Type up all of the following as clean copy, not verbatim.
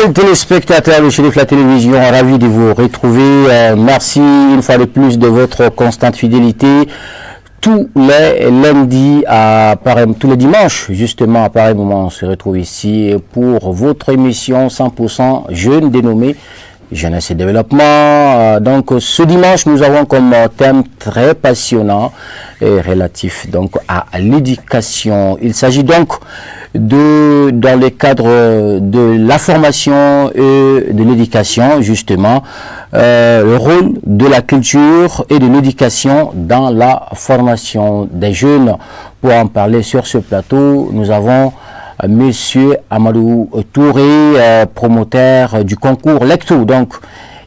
Fidèles téléspectateurs de Chérif la télévision, ravi de vous retrouver. Merci une fois de plus de votre constante fidélité. Tous les lundis, à pareil, tous les dimanches, justement, à pareil moment, on se retrouve ici pour votre émission 100% jeune dénommée Jeunesse et Développement. Donc, ce dimanche, nous avons comme thème très passionnant et relatif donc à l'éducation. Il s'agit donc de, dans le cadre de la formation et de l'éducation, justement, le rôle de la culture et de l'éducation dans la formation des jeunes. Pour en parler sur ce plateau, nous avons Monsieur Amadou Touré, promoteur du concours Lecto. Donc,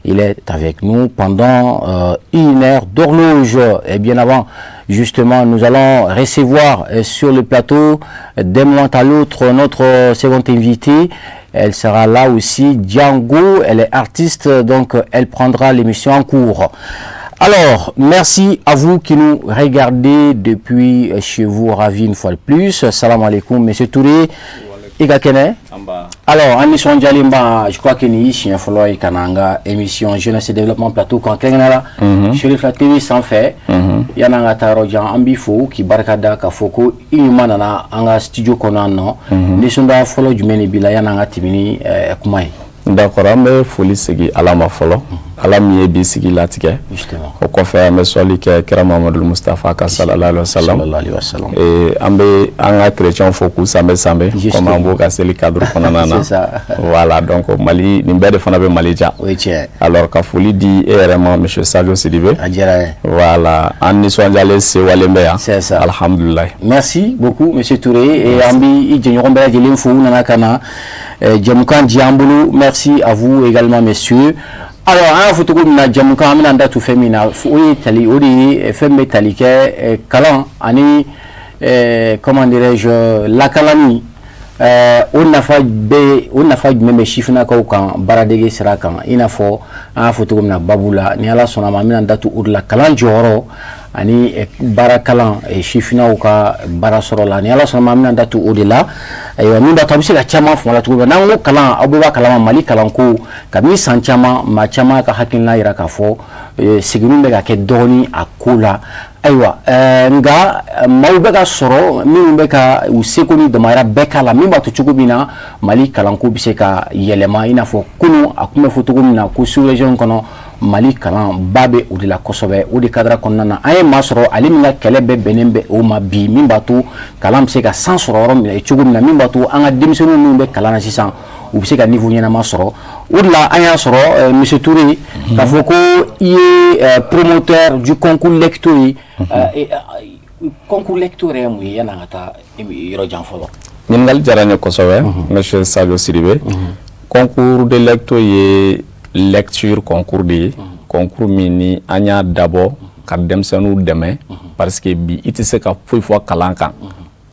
il est avec nous pendant une heure d'horloge. Et bien avant, justement, nous allons recevoir sur le plateau, d'un moment à l'autre, notre seconde invitée. Elle sera là aussi, Django. Elle est artiste, donc elle prendra l'émission en cours. Alors, merci à vous qui nous regardez depuis chez vous, ravi une fois de plus. سلام عليكم, Monsieur Touré. I ka kɛnɛ? Alors, an nisɔndiyalen ba, je crois que nin y'i siɲɛ fɔlɔ ye ka na an ka émission Jeunesse et Développement plateau kan kɛrɛnkɛrɛnnenya la Chérif la TV sanfɛ. Yan'an ka taa yɔrɔ jan, an b'i fo k'i barika da k'a fɔ ko i ɲuman nana an ka studio kɔnɔ yan nɔ. Nisɔndiya fɔlɔ jumɛn de b'i la yan'an ka tɛmɛ ni kuma ye? D'accord, an bɛ foli segin Ala ma fɔlɔ, Ala min ye bi sigi latigɛ. O kɔfɛ, an bɛ sɔli kɛ kira Mamadu Mustafa ka صلى الله عليه وسلم. صلى الله عليه وسلم. An bɛ an ka chrétien fo k'u sanbɛ sanbɛ comme an b'o ka seli cadre kɔnɔna na. C'est ça. Voilà, donc Mali nin bɛɛ de fana bɛ Mali diya. O ye tiɲɛ. Alors, ka foli di e yɛrɛ ma, monsieur Sadio Sidibe. A diyara n ye. Voilà, an nisɔndiyalen sewalen bɛ yan. C'est ça. Alhamdulilayi. Merci beaucoup, monsieur Touré, et an b'i jɛɲɔgɔn bɛɛ lajɛlen fo u nana ka na jɛmukan di an bolo. Merci à vous également, messieurs. Alors, an y'a fɔ cogo min na, jɛmukan an bɛna da tu fɛn min na, o ye tali o de ye fɛn bɛ tali kɛ kalan ani comment dirais-je, lakalani, o nafa bɛ, o nafa jumɛn bɛ sifinnakaw kan baaradege sira kan. I n'a fɔ an y'a fɔ cogo min na babu la, ni Ala sɔnna a ma, an bɛna da tu o de la, kalan jɔyɔrɔ ani baara kalan sifinnaw ka baara sɔrɔ la. Ni Ala sɔnna ma, an bɛna da tu o de la. Ayiwa, min b'a to a bɛ se ka caman faamu a la cogo min na. N'an ko kalan, aw bɛɛ b'a kalama, Mali kalanko, kabini san caman, maa caman ka hakilina yira k'a fɔ seginni bɛ ka kɛ dɔɔni a ko la. Ayiwa, nka maaw bɛ ka sɔrɔ minnu bɛ ka u seko ni damayira bɛɛ k'a la, min b'a to cogo min na Mali kalanko bɛ se ka yɛlɛma. I n'a fɔ kunun a tun bɛ fɔ cogo min na ko sous région kɔnɔ, Mali kalan ba bɛ o de la kosɛbɛ. O de cadre kɔnɔna na, an ye maa sɔrɔ, ale min ka kɛlɛ bɛɛ bɛnnen bɛ o ma bi, min b'a to kalan bɛ se ka san sɔrɔ yɔrɔ min cogo min na, min b'a to an ka denmisɛnninw minnu bɛ kalan na sisan, u bɛ se ka niveau ɲɛnama sɔrɔ. O de la an y'a sɔrɔ, monsieur Touré, k'a fɔ ko i ye promoteur du concours Lecto ye. Concours Lecto yɛrɛ ye mun ye, yan'an ka taa yɔrɔ jan fɔlɔ? Ɲininkali diyara n ye kosɛbɛ, monsieur Sadio Sidibe. Concours de lecto ye lecture concours de ye, concours min ni an y'a dabɔ ka denmisɛnninw dɛmɛ, parce que bi i tɛ se ka foyi fɔ kalan kan,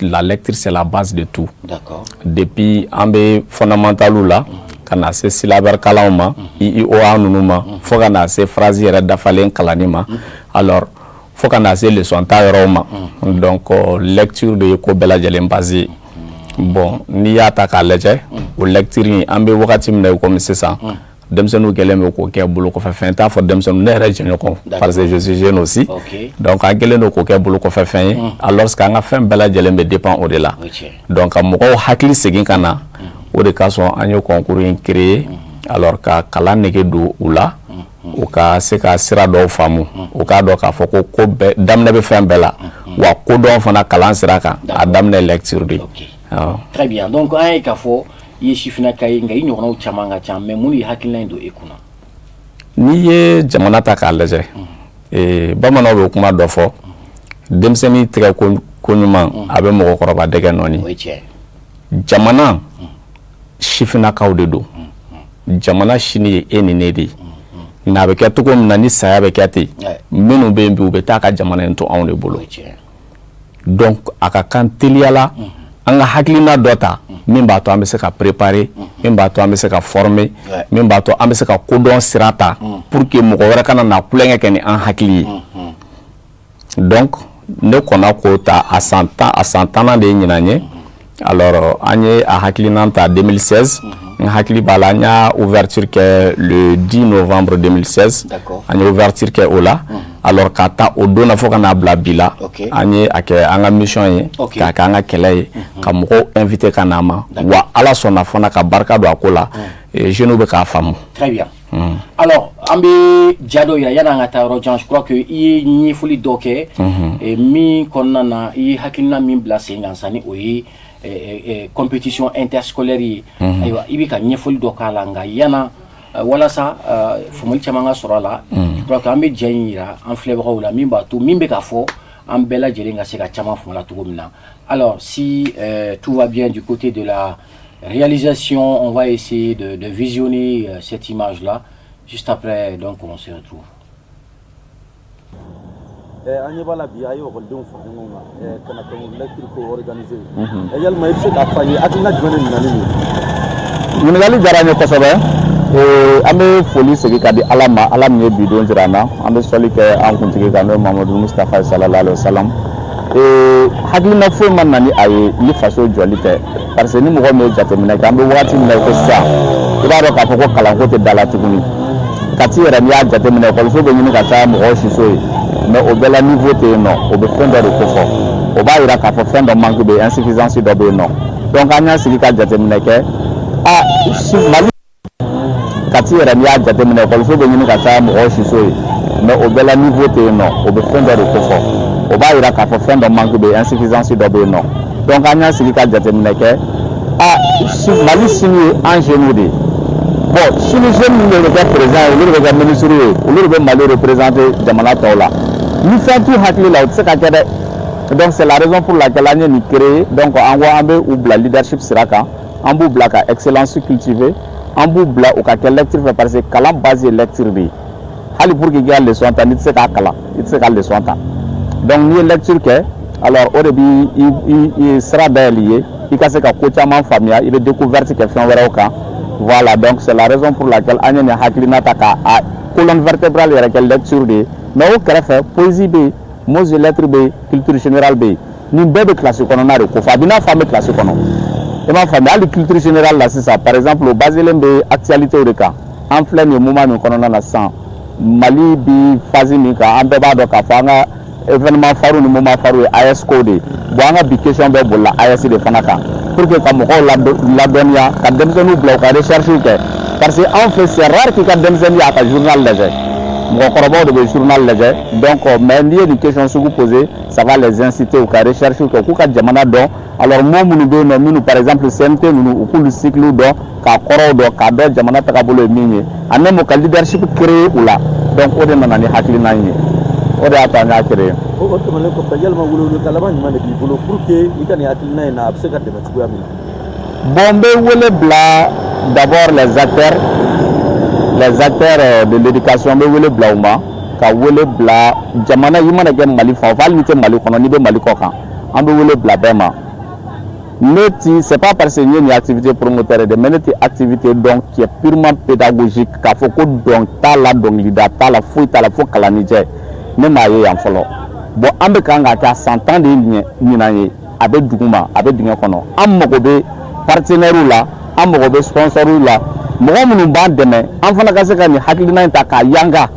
la lecture, c'est la base de tout. Depuis an bɛ fondamental la ka na se syllabaire kalanw ma, IIOA ninnu ma, fo ka na se phrase yɛrɛ dafalen kalanni ma, alors fo ka na se leçon ta yɔrɔw ma. Donc lecture de ye ko bɛɛ lajɛlen base ye. Bon, n'i y'a ta k'a lajɛ, o lecture in, an bɛ wagati min na i komi sisan, denmisɛnninw kɛlen bɛ k'o kɛ bolokɔfɛfɛn. T'a fɔ denmisɛnninw, ne yɛrɛ jɛɲɔgɔn, parce que je suis jeune aussi. Donc an kɛlen don k'o kɛ bolokɔfɛfɛn ye, alors que an ka fɛn bɛɛ lajɛlen bɛ dépend o de la. Donc ka mɔgɔw hakili segin ka na, o de kasɔn an ye concours in créer, alors ka kalan nege don u la, u ka se ka sira dɔw faamu, u k'a dɔn k'a fɔ ko ko bɛɛ daminɛ bɛ fɛn bɛɛ la, wa kodɔn fana kalan sira kan, a daminɛ lecture de. Très bien. Donc an ye k'a fɔ i ye sifinnaka ye, nka i ɲɔgɔnnaw caman ka ca, mais mun de ye hakilina in don e kunna? N'i ye jamana ta k'a lajɛ, bamananw bɛ kuma dɔ fɔ: denmisɛnnin tigɛ ko ɲuman a bɛ mɔgɔkɔrɔba dɛgɛ nɔɔni. Jamana sifinnakaw de don, jamana sini ye e ni ne de ye. Nka a bɛ kɛ cogo min na, ni saya bɛ kɛ ten, minnu bɛ yen bi, u bɛ taa ka jamana in to anw de bolo. Donc a ka kan teliyala an ka hakilina dɔ ta min b'a to an bɛ se ka préparer, min b'a to an bɛ se ka former, min b'a to an bɛ se ka kodɔn sira ta, pour que mɔgɔ wɛrɛ kana na tulonkɛ kɛ ni an hakili ye. Donc ne kɔnna k'o ta a san 10, a san 10nan de ye ɲinan ye. Alors an ye a hakilina ta 2016. N hakili b'a la, an y'a ouverture kɛ le 10 novembre 2016. An ye ouverture kɛ o la. Alors ka taa o don na fo ka n'a bila bi la, an ye a kɛ an ka mission ye, k'a kɛ an ka kɛlɛ ye, ka mɔgɔw inviter ka na ma. Wa Ala sɔnna fana ka barika don a ko la, jeunes bɛ k'a faamu. Très bien. Alors, an bɛ ja dɔ yira yanni an ka taa yɔrɔ jan. Je crois que i ye ɲɛfɔli dɔ kɛ min kɔnɔna na, i ye hakilina min bila sen kan sisan, ni o ye compétition interscolaire ye. Ayiwa, i bɛ ka ɲɛfɔli dɔ k'a la, nka yana walasa faamuyali caman ka sɔrɔ a la, je crois que an bɛ ja in yira an filɛbagaw la, min b'a to min bɛ ka fɔ, an bɛɛ lajɛlen ka se ka caman faamu la cogo min na. Alors, si tout va bien du côté de la réalisation, on va essayer de visionner cette image-là. Juste après, donc, on se retrouve. An ɲɛ b'a la bi, a ye ekɔlidenw fara ɲɔgɔn kan ka na concours lecture ko organiser. Yalima i bɛ se k'a fɔ an ye, hakilina jumɛn de nana ni nin ye? Ɲininkali diyara n ye kosɛbɛ. An bɛ foli segin ka di Ala ma, Ala min ye bi don jira an na. An bɛ sɔli kɛ an kuntigi kan, n'o ye Mamadu Mustafa sallallahu alaihi wa sallam. Hakilina foyi ma na ni a ye ni faso jɔli tɛ, parce que ni mɔgɔ min ye jateminɛ kɛ, an bɛ wagati min na i ko sisan, i b'a dɔn k'a fɔ ko kalanko tɛ da la tuguni. Kati yɛrɛ, n'i y'a jateminɛ, ekɔliso bɛ ɲini ka caya mɔgɔw siso ye, mais o bɛɛ la niveau tɛ yen nɔ. O bɛ fɛn dɔ de kofɔ, o b'a yira k'a fɔ fɛn dɔ manque bɛ yen, insuffisance dɔ bɛ yen nɔ. Donc an y'a sigi ka jateminɛ kɛ, a Mali Kati yɛrɛ, n'i y'a jateminɛ, ekɔliso bɛ ɲini ka caya mɔgɔw siso ye, mais o bɛɛ la niveau tɛ yen nɔ. O bɛ fɛn dɔ de kofɔ, o b'a yira k'a fɔ fɛn dɔ manque bɛ yen, insuffisance dɔ bɛ yen nɔ. Donc an y'a sigi ka jateminɛ kɛ, a Mali sini ye an jeunes de ye. Bon, sini jeune minnu de bɛ kɛ président ye, olu de bɛ kɛ ministre ye, olu de bɛ Mali représenter jamana tɔw la. Ni fɛn t'u hakili la, o tɛ se ka kɛ dɛ. Donc c'est la raison pour laquelle an ye nin créer. Donc an ko an bɛ u bila leadership sira kan, an b'u bila ka excellence cultiver, an b'u bila u ka kɛ lecture fɛ, parce que kalan base ye lecture de ye. Hali pour que i ka leçon ta, n'i tɛ se k'a kalan, i tɛ se ka leçon ta. Donc n'i ye lecture kɛ, alors o de b'i i sira dayɛlɛ i ye, i ka se ka ko caman faamuya, i bɛ découverte kɛ fɛn wɛrɛw kan. Voilà, donc c'est la raison pour laquelle an ye nin hakilina ta ka a colonne vertébrale yɛrɛ kɛ lecture de ye. Mais o kɛrɛfɛ, poésie bɛ yen, mots et lettres bɛ yen, culture générale bɛ yen. Nin bɛɛ bɛ classe kɔnɔna de ko fɔ, a bɛ n'a fɔ an bɛ classe kɔnɔ. I m'a faamuya? Hali culture générale la sisan, par exemple, o baselen bɛ actualité de kan. An filɛ nin ye moment min kɔnɔna na sisan, Mali bi phase min kan, an bɛɛ b'a dɔn k'a fɔ an ka événement phare ni moment phare ye AES ko de ye. Bon, an ka bi question bɛɛ bolila AES de fana kan, pour que ka mɔgɔw ladɔnniya, ka denmisɛnninw bila u ka recherche kɛ, parce que anw fɛ, c'est rare k'i ka denmisɛnnin y'a ka journal lajɛ, mɔgɔkɔrɔbaw de bɛ journal lajɛ. Donc mais n'i ye nin question sugu poser, ça va les inciter u ka recherche kɛ, k'u ka jamana dɔn. Alors mot minnu bɛ yen nɔ, minnu, par exemple CNT ninnu, u k'olu cycle dɔn, k'a kɔrɔw dɔn, k'a dɔn jamana tagabolo ye min ye, en un mot, ka leadership créer u la. Donc o de nana ni hakilina in ye, o de y'a to an y'a créer. O tɛmɛnen kɔfɛ, yalima welewelekan laban jumɛn de b'i bolo pour que i ka nin hakilina in na, a bɛ se ka dɛmɛ cogoya min na? Bon, n bɛ wele bila d'abord les acteurs de l'éducation. N bɛ wele bila u ma, ka wele bila jamana, i mana kɛ Mali fan o fan, hali n'i tɛ Mali kɔnɔ, n'i bɛ Mali kɔ kan, an bɛ wele bila bɛɛ ma. Ne ti, c'est pas parce que n ye nin activité promoteur ye dɛ, mais ne ti activité dɔn qui est purement pédagogique, k'a fɔ ko dɔn t'a la, dɔnkilida t'a la, foyi t'a la fo kalanijɛ, ne m'a ye yan fɔlɔ. Bon, an bɛ kan k'a kɛ a san 10 de ye ɲinan ye. A bɛ duguma, a bɛ dingɛ kɔnɔ. An mago bɛ partenaires la, an mago bɛ sponsors la, mɔgɔ minnu b'an dɛmɛ, an fana ka se ka nin hakilina in ta k'a yanga,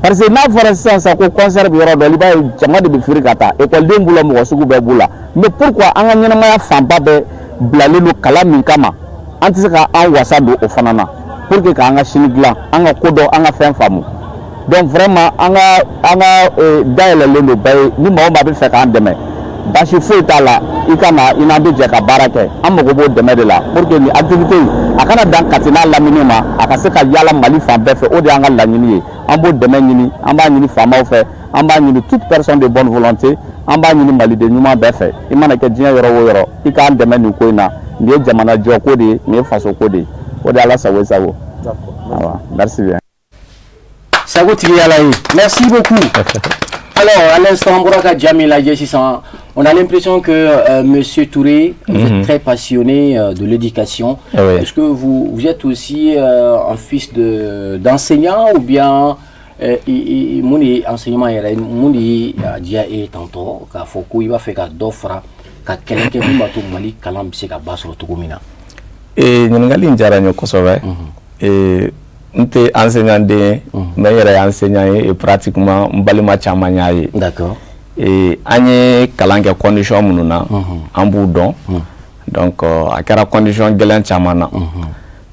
parce que n'a fɔra sisan sisan ko concert bɛ yɔrɔ dɔ, i b'a ye jama de bɛ firi ka taa, ekɔliden b'u la, mɔgɔ sugu bɛɛ b'u la. Mais pourquoi an ka ɲɛnamaya fanba bɛɛ bilalen don kalan min kama, an tɛ se ka an wasa don o fana na pour que k'an ka sini dilan, an ka ko dɔn, an ka fɛn faamu? Donc vraiment, an ka dayɛlɛlen don bɛɛ ye. Ni maa o maa bɛ fɛ k'an dɛmɛ, baasi foyi t'a la, i ka na, i n'an bɛ jɛ ka baara kɛ. An mago b'o dɛmɛ de la pour que nin activité in, a kana dan Kati n'a lamini ma, a ka se ka yala Mali fan bɛɛ fɛ. O de y'an ka laɲini ye. An b'o dɛmɛ ɲini, an b'a ɲini faamaw fɛ, an b'a ɲini toute personne de bonne volonté, an b'a ɲini maliden ɲuman bɛɛ fɛ. I mana kɛ diɲɛ yɔrɔ o yɔrɔ, i k'an dɛmɛ nin ko in na. Nin ye jamana jɔ ko de ye, nin ye faso ko de ye. O de ye Ala sago i sago. Awa, merci bien. Sago tigi y'Ala ye. Merci beaucoup. Alors, à l'instant, bɔra ka ja min lajɛ sisan, on a l'impression que Monsieur Touré, vous êtes très passionné de l'éducation. Eh oui. Est-ce que vous êtes aussi un fils d'enseignant ou bien mun de ye enseignement yɛrɛ, mun de ye a diya e ye tantɔ k'a fɔ ko i b'a fɛ ka dɔ fara ka kɛlɛ kɛ min b'a to Mali kalan bɛ se ka ba sɔrɔ cogo min na? Ɲininkali in diyara n ye kosɛbɛ. N tɛ enseignant den ye, mais n yɛrɛ ye enseignant ye et pratiquement n balima caman y'a ye. An ye kalan kɛ condition minnu na, an b'u dɔn. Donc a kɛra condition gɛlɛn caman na,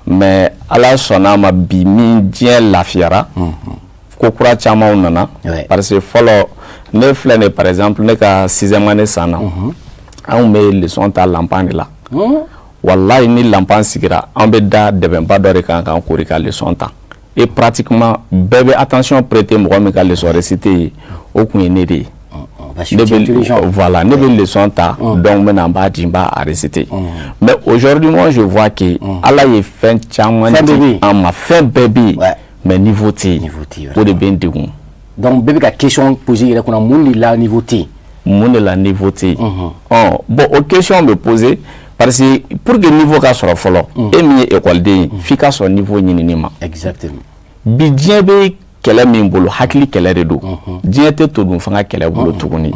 mais Ala sɔnna a ma, bi min diɲɛ lafiyara, ko kura camanw nana. Parce que fɔlɔ, ne filɛ nin, par exemple, ne ka sixième année san na, anw bɛ leçon ta lanpan de la. Walayi, ni lanpan sigira, an bɛ da dɛbɛnba dɔ de kan k'an kori ka leçon ta. Et pratiquement bɛɛ bɛ attention prêter mɔgɔ min ka leçon récité ye, o kun ye ne de ye. Ne bɛ, voilà, ne bɛ leçon ta, donc n bɛ na, n b'a di, n b'a réciter. Mais aujourd'hui, moi, je vois que Ala ye fɛn caman di an ma, fɛn bɛɛ bɛ yen, mais niveau tɛ yen. O de bɛ n degun. Donc bɛɛ bɛ ka question poser yɛrɛ kunna: mun de la niveau tɛ yen? Mun de la niveau tɛ yen? Ɔ bon, o question bɛ poser parce que pour que niveau ka sɔrɔ fɔlɔ, e min ye ekɔliden ye, f'i ka sɔn niveau ɲinini ma. Bi diɲɛ bɛ kɛlɛ min bolo, hakili kɛlɛ de don. Diɲɛ tɛ todun fanga kɛlɛ bolo tuguni.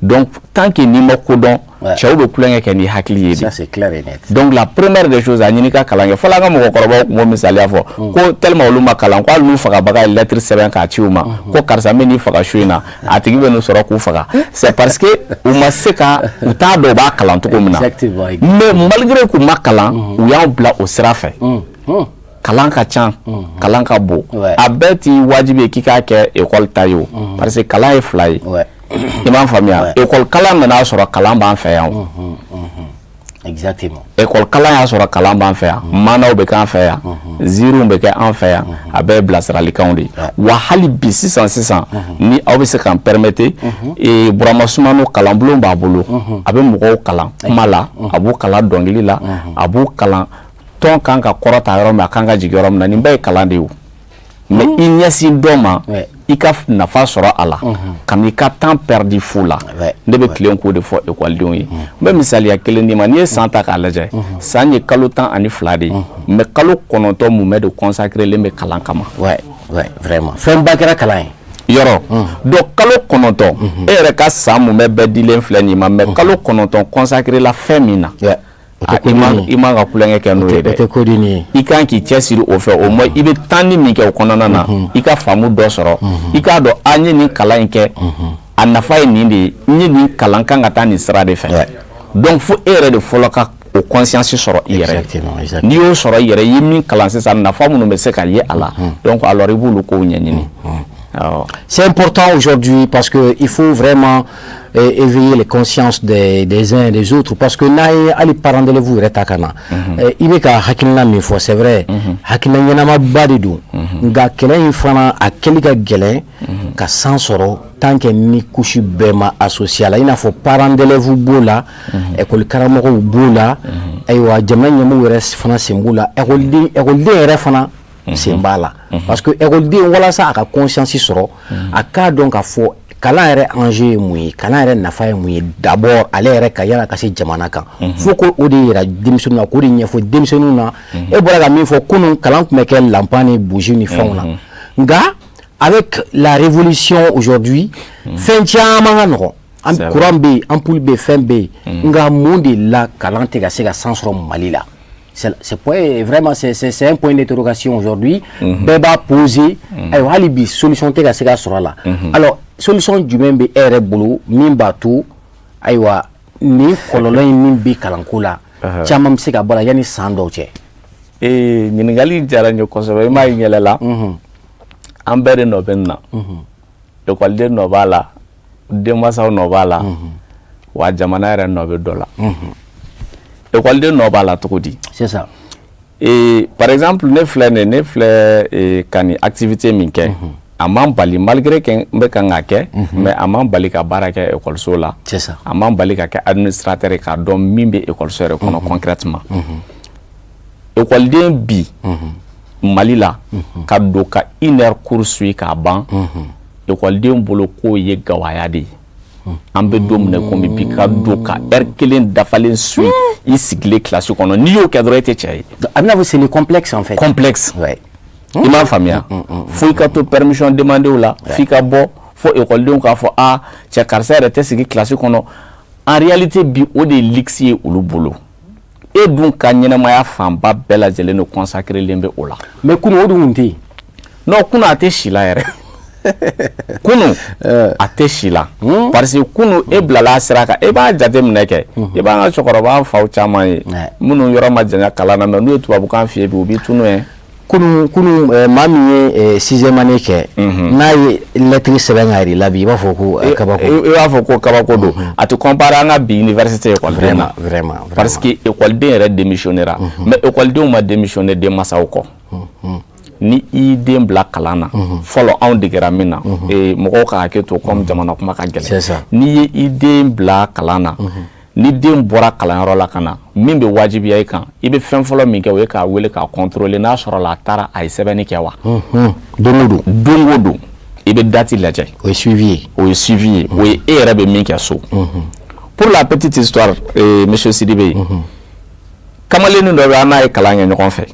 Donc tant que n'i ma ko dɔn, cɛw bɛ tulonkɛ kɛ n'i hakili ye de. Ça, c'est clair et net. Donc la première des choses, a ɲini ka kalan kɛ fɔlɔ. An ka mɔgɔkɔrɔbaw tun b'o misaliya fɔ ko tellement olu ma kalan, ko hali n'u fagabaga ye lettre sɛbɛn k'a ci u ma ko karisa, n bɛ n'i faga su in na, a tigi bɛ n'u sɔrɔ k'u faga. C'est parce que u ma se ka, u t'a dɔn u b'a kalan cogo min na. Mais malgré k'u ma kalan, u y'anw bila o sira fɛ. Kalan ka ca, kalan ka bon. A bɛɛ ti wajibi ye k'i k'a kɛ école ta ye o, parce que kalan ye fila ye. I m'a faamuya? École kalan nana sɔrɔ kalan b'an fɛ yan o. École kalan y'a sɔrɔ kalan b'an fɛ yan, maanaw bɛ k'an fɛ yan, ziiriw bɛ kɛ an fɛ yan, a bɛɛ ye bilasiralikanw de ye. Wa hali bi sisan sisan, ni aw bɛ se k'an permettre, Burama Sumano, kalanbulon b'a bolo, a bɛ mɔgɔw kalan kuma la, a b'u kalan dɔnkili la, a b'u kalan tɔn kan ka kɔrɔta yɔrɔ min, a kan ka jigin yɔrɔ min na. Nin bɛɛ ye kalan de ye o. Mais i ɲɛsin dɔ ma, i ka nafa sɔrɔ a la, ka n'i ka temps perdu fu la. Ne bɛ tilen k'o de fɔ ekɔlidenw ye. N bɛ misaliya kelen d'i ma. N'i ye san ta k'a lajɛ, san ye kalo 12 de ye, mais kalo 9 mumɛ de consacré len bɛ kalan kama. Ouais, ouais, vraiment, fɛnba kɛra kalan ye. Yɔrɔ donc kalo 9, e yɛrɛ ka san mumɛ bɛɛ dilen filɛ nin ma, mais kalo 9 consacré la fɛn min na, i man ka tulonkɛ kɛ n'o ye dɛ. O tɛ ko di nin ye. I kan k'i cɛsiri o fɛ. Au moins i bɛ temps ni min kɛ o kɔnɔna na, i ka faamu dɔ sɔrɔ, i k'a dɔn an ye nin kalan in kɛ, a nafa ye nin de ye, n ye nin kalan kan ka taa nin sira de fɛ. Donc fo e yɛrɛ de fɔlɔ ka o conscience sɔrɔ i yɛrɛ ye. N'i y'o sɔrɔ i yɛrɛ i ye min kalan sisan, nafa minnu bɛ se ka ye a la, donc alors i b'olu kow ɲɛɲini. C'est important aujourd'hui parce que il faut vraiment éveiller les consciences des uns et des autres, parce que n'a ye hali parents d'élèves yɛrɛ ta ka na, i bɛ ka hakilina min fɔ, c'est vrai, hakilina ɲɛnamaba de don. Nka kɛlɛ in fana, a kɛli ka gɛlɛn ka san sɔrɔ tant que ni couche bɛɛ ma associé a la, i n'a fɔ parents d'élèves b'o la, école karamɔgɔw b'o la, ayiwa, jamana ɲɛmɔgɔw yɛrɛ fana sen b'o la, écoleden yɛrɛ fana sen b'a la. Parce que écoleden, walasa a ka conscience sɔrɔ, a k'a dɔn k'a fɔ kalan yɛrɛ enjeu ye mun ye, kalan yɛrɛ nafa ye mun ye d'abord ale yɛrɛ ka, yan'a ka se jamana kan. Fo ko o de yira denmisɛnninw na, k'o de ɲɛfɔ denmisɛnninw na. E bɔra ka min fɔ, kunun kalan tun bɛ kɛ lanpan ni bougie ni fɛnw na, nka avec la révolution aujourd'hui, fɛn caman ka nɔgɔn. Courant bɛ yen, ampoule bɛ yen, fɛn bɛ yen. Nka mun de la kalan tɛ ka se ka san sɔrɔ Mali la? C'est point, vraiment, c'est un point d'interrogation aujourd'hui. Bɛɛ b'a poser. Ayiwa, hali bi solution tɛ ka se ka sɔrɔ a la. Alors solution jumɛn bɛ e yɛrɛ bolo min b'a to, ayiwa, nin kɔlɔlɔ in min bɛ kalanko la, caman bɛ se ka bɔ a la yanni san dɔw cɛ? Ee, ɲininkali diyara n ye kosɛbɛ. I m'a ye, yɛlɛla, an bɛɛ de nɔ bɛ nin na. Ekɔliden nɔ b'a la, denmansaw nɔ b'a la, wa jamana yɛrɛ nɔ bɛ dɔ la. Ekɔliden nɔ b'a la cogo di? C'est ça. Et par exemple, ne filɛ nin, ne filɛ ka nin activité min kɛ, a man bali, malgré que n bɛ kan ka kɛ, mais a man bali ka baara kɛ ekɔliso la. C'est ça. A man bali ka kɛ administrateur ye, k'a dɔn min bɛ ekɔliso yɛrɛ kɔnɔ concrètement. Ekɔliden bi Mali la, ka don ka une heure cours suit k'a ban, ekɔliden bolo k'o ye gawaya de ye. An bɛ don min na komi bi, ka don ka heure kelen dafalen suit i sigilen kilasi kɔnɔ, n'i y'o kɛ dɔrɔn, e tɛ cɛ ye. A bɛna fɔ c'est le complexe en fait. Complexe. I m'a faamuya? Fo i ka to permission demander la, f'i ka bɔ, fo ekɔlidenw k'a fɔ: a cɛ, karisa yɛrɛ tɛ sigi kilasi kɔnɔ. En réalité bi, o de ye luxe ye olu bolo. E dun ka ɲɛnɛmaya fanba bɛɛ lajɛlen de consacrélen bɛ o la. Mais kunun, o dun tun tɛ yen. Non, kunun a tɛ si la yɛrɛ. Kunun a tɛ si la, parce que kunun e bilala a sira kan. E b'a jateminɛ kɛ, i b'an ka cɛkɔrɔba faw caman ye minnu yɔrɔ ma janya kalan na, mais n'u ye tubabukan f'i ye bi, u b'i tunu yɛ. Kunun, maa min ye sixième année kɛ, n'a ye lettre sɛbɛn ka yir'i la bi, i b'a fɔ ko kabako. I b'a fɔ ko kabako don. A tɛ comparer an ka bi université école na. Vraiment. Parce que école yɛrɛ démissionnera, mais école ma démissionner denmansaw kɔ. Ni i den bila kalan na fɔlɔ, anw degera min na, mɔgɔw ka hakɛ to, comme jamana kuma ka gɛlɛn, n'i ye i den bila kalan na, ni den bɔra kalanyɔrɔ la ka na, min bɛ wajibiya i kan, i bɛ fɛn fɔlɔ min kɛ, o ye k'a wele k'a contrôler n'a sɔrɔ la a taara, a ye sɛbɛnni kɛ wa. Don o don. Don o don, i bɛ date lajɛ. O ye suivi ye. O ye suivi ye, o ye e yɛrɛ bɛ min kɛ so. Pour la petite histoire, monsieur Sidibé, kamalennin dɔ bɛ, an n'a ye kalan kɛ ɲɔgɔn fɛ.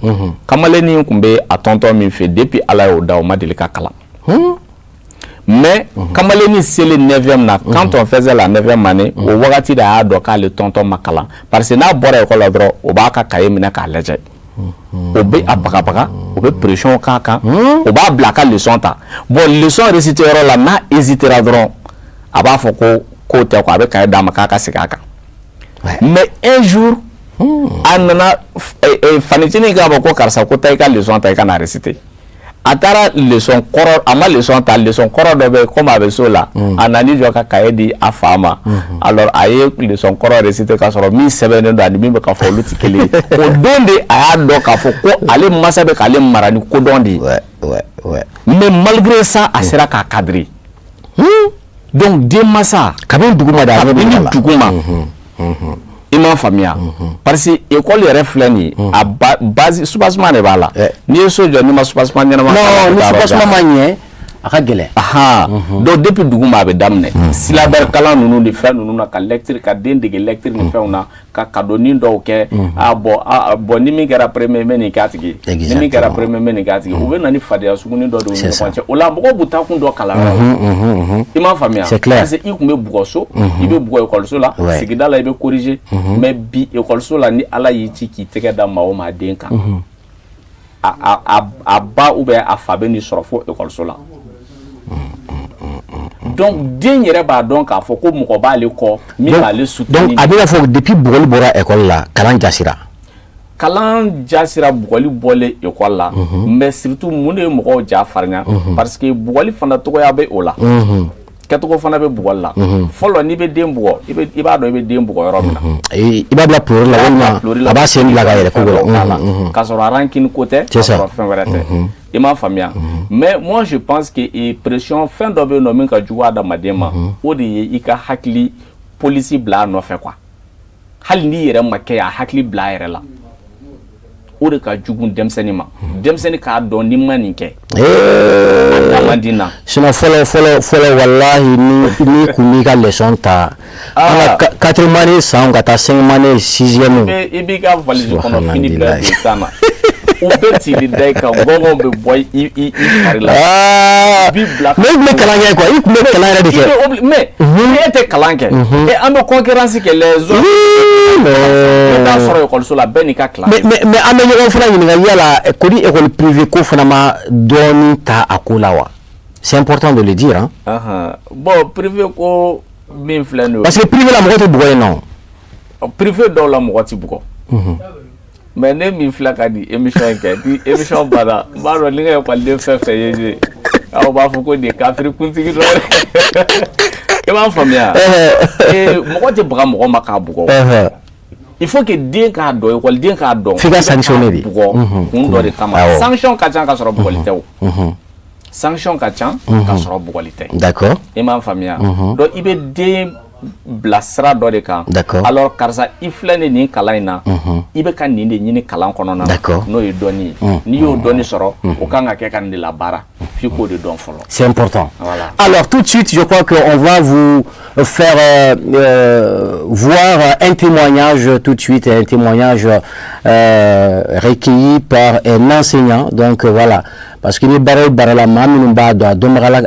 Kamalennin tun bɛ a tonton min fɛ, depuis Ala y'o da, o ma deli ka kalan. Mais kamalennin selen neuvième na, quand on faisait la neuvième année, o wagati de a y'a dɔn k'ale tonton ma kalan, parce que n'a bɔra école la dɔrɔn, o b'a ka cahier minɛ k'a lajɛ, o bɛ a bagabaga, o bɛ pression k'a kan, o b'a bila a ka leçon ta. Bon, leçon récité yɔrɔ la, n'a hésitera dɔrɔn, a b'a fɔ ko k'o tɛ quoi, a bɛ cahier d'a ma k'a ka segin a kan. Mais un jour, a nana, fanicinin k'a ma ko karisa, ko taa i ka leçon ta, i ka na réciter. A taara leçon kɔrɔ, a ma leçon ta, leçon kɔrɔ dɔ bɛ yen, komi a bɛ so la, a nan'i jɔ ka cahier di a fa ma. Alors a ye leçon kɔrɔ réciter k'a sɔrɔ min sɛbɛnnen don ani min bɛ ka fɔ, olu tɛ kelen ye. O don de a y'a dɔn k'a fɔ ko ale masa bɛ k'ale mara ni kodɔn de ye. Mais malgré ça, a sera k'a cadrer. Donc denmansa Kabini dugu ma de, a ɲɛ bɛ. Kabini dugu ma, i m'a faamuya, parce que école yɛrɛ filɛ nin ye, a base, soubassement de b'a la. N'i ye so jɔ, n'i ma soubassement ɲɛnama Non, ni soubassement ma ɲɛ, a ka gɛlɛn. Ahan, donc depuis dugu ma a bɛ daminɛ, syllabaire kalan ninnu ni fɛn ninnu na, ka lecture, ka den dege lecture ni fɛnw na, ka cadeaunin dɔw kɛ. A bon, a bon, ni min kɛra premier, n bɛ nin k'a tigi ye, ni min kɛra premier, n bɛ nin k'a tigi ye. U bɛ na ni fadenya sugunin dɔ de y'u ni ɲɔgɔn cɛ. O la mɔgɔw b'u taa kun dɔn kalanyɔrɔ la, i m'a faamuya? C'est clair. Parce que i tun bɛ bugɔ so, i bɛ bugɔ ekɔliso la, sigida la i bɛ corriger. Mais bi ekɔliso la, ni Ala y'i ci k'i tɛgɛ da maa o maa den kan, a ba ou bien a fa bɛ n'i sɔrɔ fo ekɔliso la. Donc den yɛrɛ b'a dɔn k'a fɔ ko mɔgɔ b'ale kɔ min b'ale soutenir. Donc a bɛ n'a fɔ depuis bugɔli bɔra école la, kalan jasira. Kalan jasira bugɔli bɔlen école la. Mais surtout, mun de ye mɔgɔw ja farinya? Parce que bugɔli fana tɔgɔya bɛ o la, kɛcogo fana bɛ bugɔli la. Fɔlɔ, n'i bɛ den bugɔ, i b'a dɔn i bɛ den bugɔ yɔrɔ min na. I b'a bila pleurer la walima a b'a sen bila ka yɛlɛ kogo la. K'a sɔrɔ rancune ko tɛ, k'a sɔrɔ fɛn wɛrɛ tɛ, i m'a faamuya? Mais moi je pense que pression fɛn dɔ bɛ yen nɔ min ka jugu adamaden ma, o de ye i ka hakili polisi bila a nɔfɛ quoi. Hali n'i yɛrɛ ma kɛ, a hakili bila a yɛrɛ la, o de ka jugu denmisɛnnin ma. Denmisɛnnin k'a dɔn ni ma nin kɛ, a da man di n na. Sinon fɔlɔ fɔlɔ fɔlɔ, walahi, ni kun b'i ka leçon ta, an ka quatrième année san ka taa cinquième année, sixième. I b'i ka valise kɔnɔ fini bɛɛ don tan na, u bɛ tili da i kan, gɔngɔn bɛ bɔ i fari la. I b'i bila. Mais i tun bɛ kalan kɛ quoi, i tun bɛ kalan yɛrɛ de kɛ. Mais e tɛ kalan kɛ, an bɛ concurrence kɛ les autres, i bɛ taa sɔrɔ ekɔliso la, bɛɛ n'i ka kalan. Mais an bɛ ɲɔgɔn fana ɲininka yala ko ni école privée ko fana ma dɔɔnin ta a ko la wa? C'est important de le dire, hein. Bon, privé ko min filɛ nin ye. Parce que privé la, mɔgɔ tɛ bugɔ yen nɔ. Privé dɔw la, mɔgɔ tɛ bugɔ. Mais ne min filɛ ka nin émission in kɛ, ni émission banna, n b'a dɔn ni ka ekɔliden fɛn fɛn ye, aw b'a fɔ ko nin ye kafiri kuntigi dɔ ye. I b'a faamuya, mɔgɔ tɛ baga mɔgɔ ma k'a bugɔ. Il faut que den k'a dɔn, ekɔliden k'a dɔn. F'i ka sanctionner de. Bugɔ kun dɔ de kama. Sanction ka ca ka sɔrɔ bugɔli tɛ o. Sanction ka ca ka sɔrɔ bugɔli tɛ. I m'a faamuya? Donc i bɛ den bila sira dɔ de kan. Alors karisa, i filɛ nin kalan in na, i bɛ ka nin de ɲini kalan kɔnɔna na, n'o ye dɔnni ye. N'i y'o dɔnni sɔrɔ, o kan ka kɛ ka nin de labaara, f'i k'o de dɔn fɔlɔ. C'est important. Voilà. Alors tout de suite, je crois qu'on va vous faire voir un témoignage tout de suite, un témoignage recueilli par un enseignant. Donc voilà. Parce que ni baara o baara la, maa minnu b'a dɔn, a dɔnbaga la,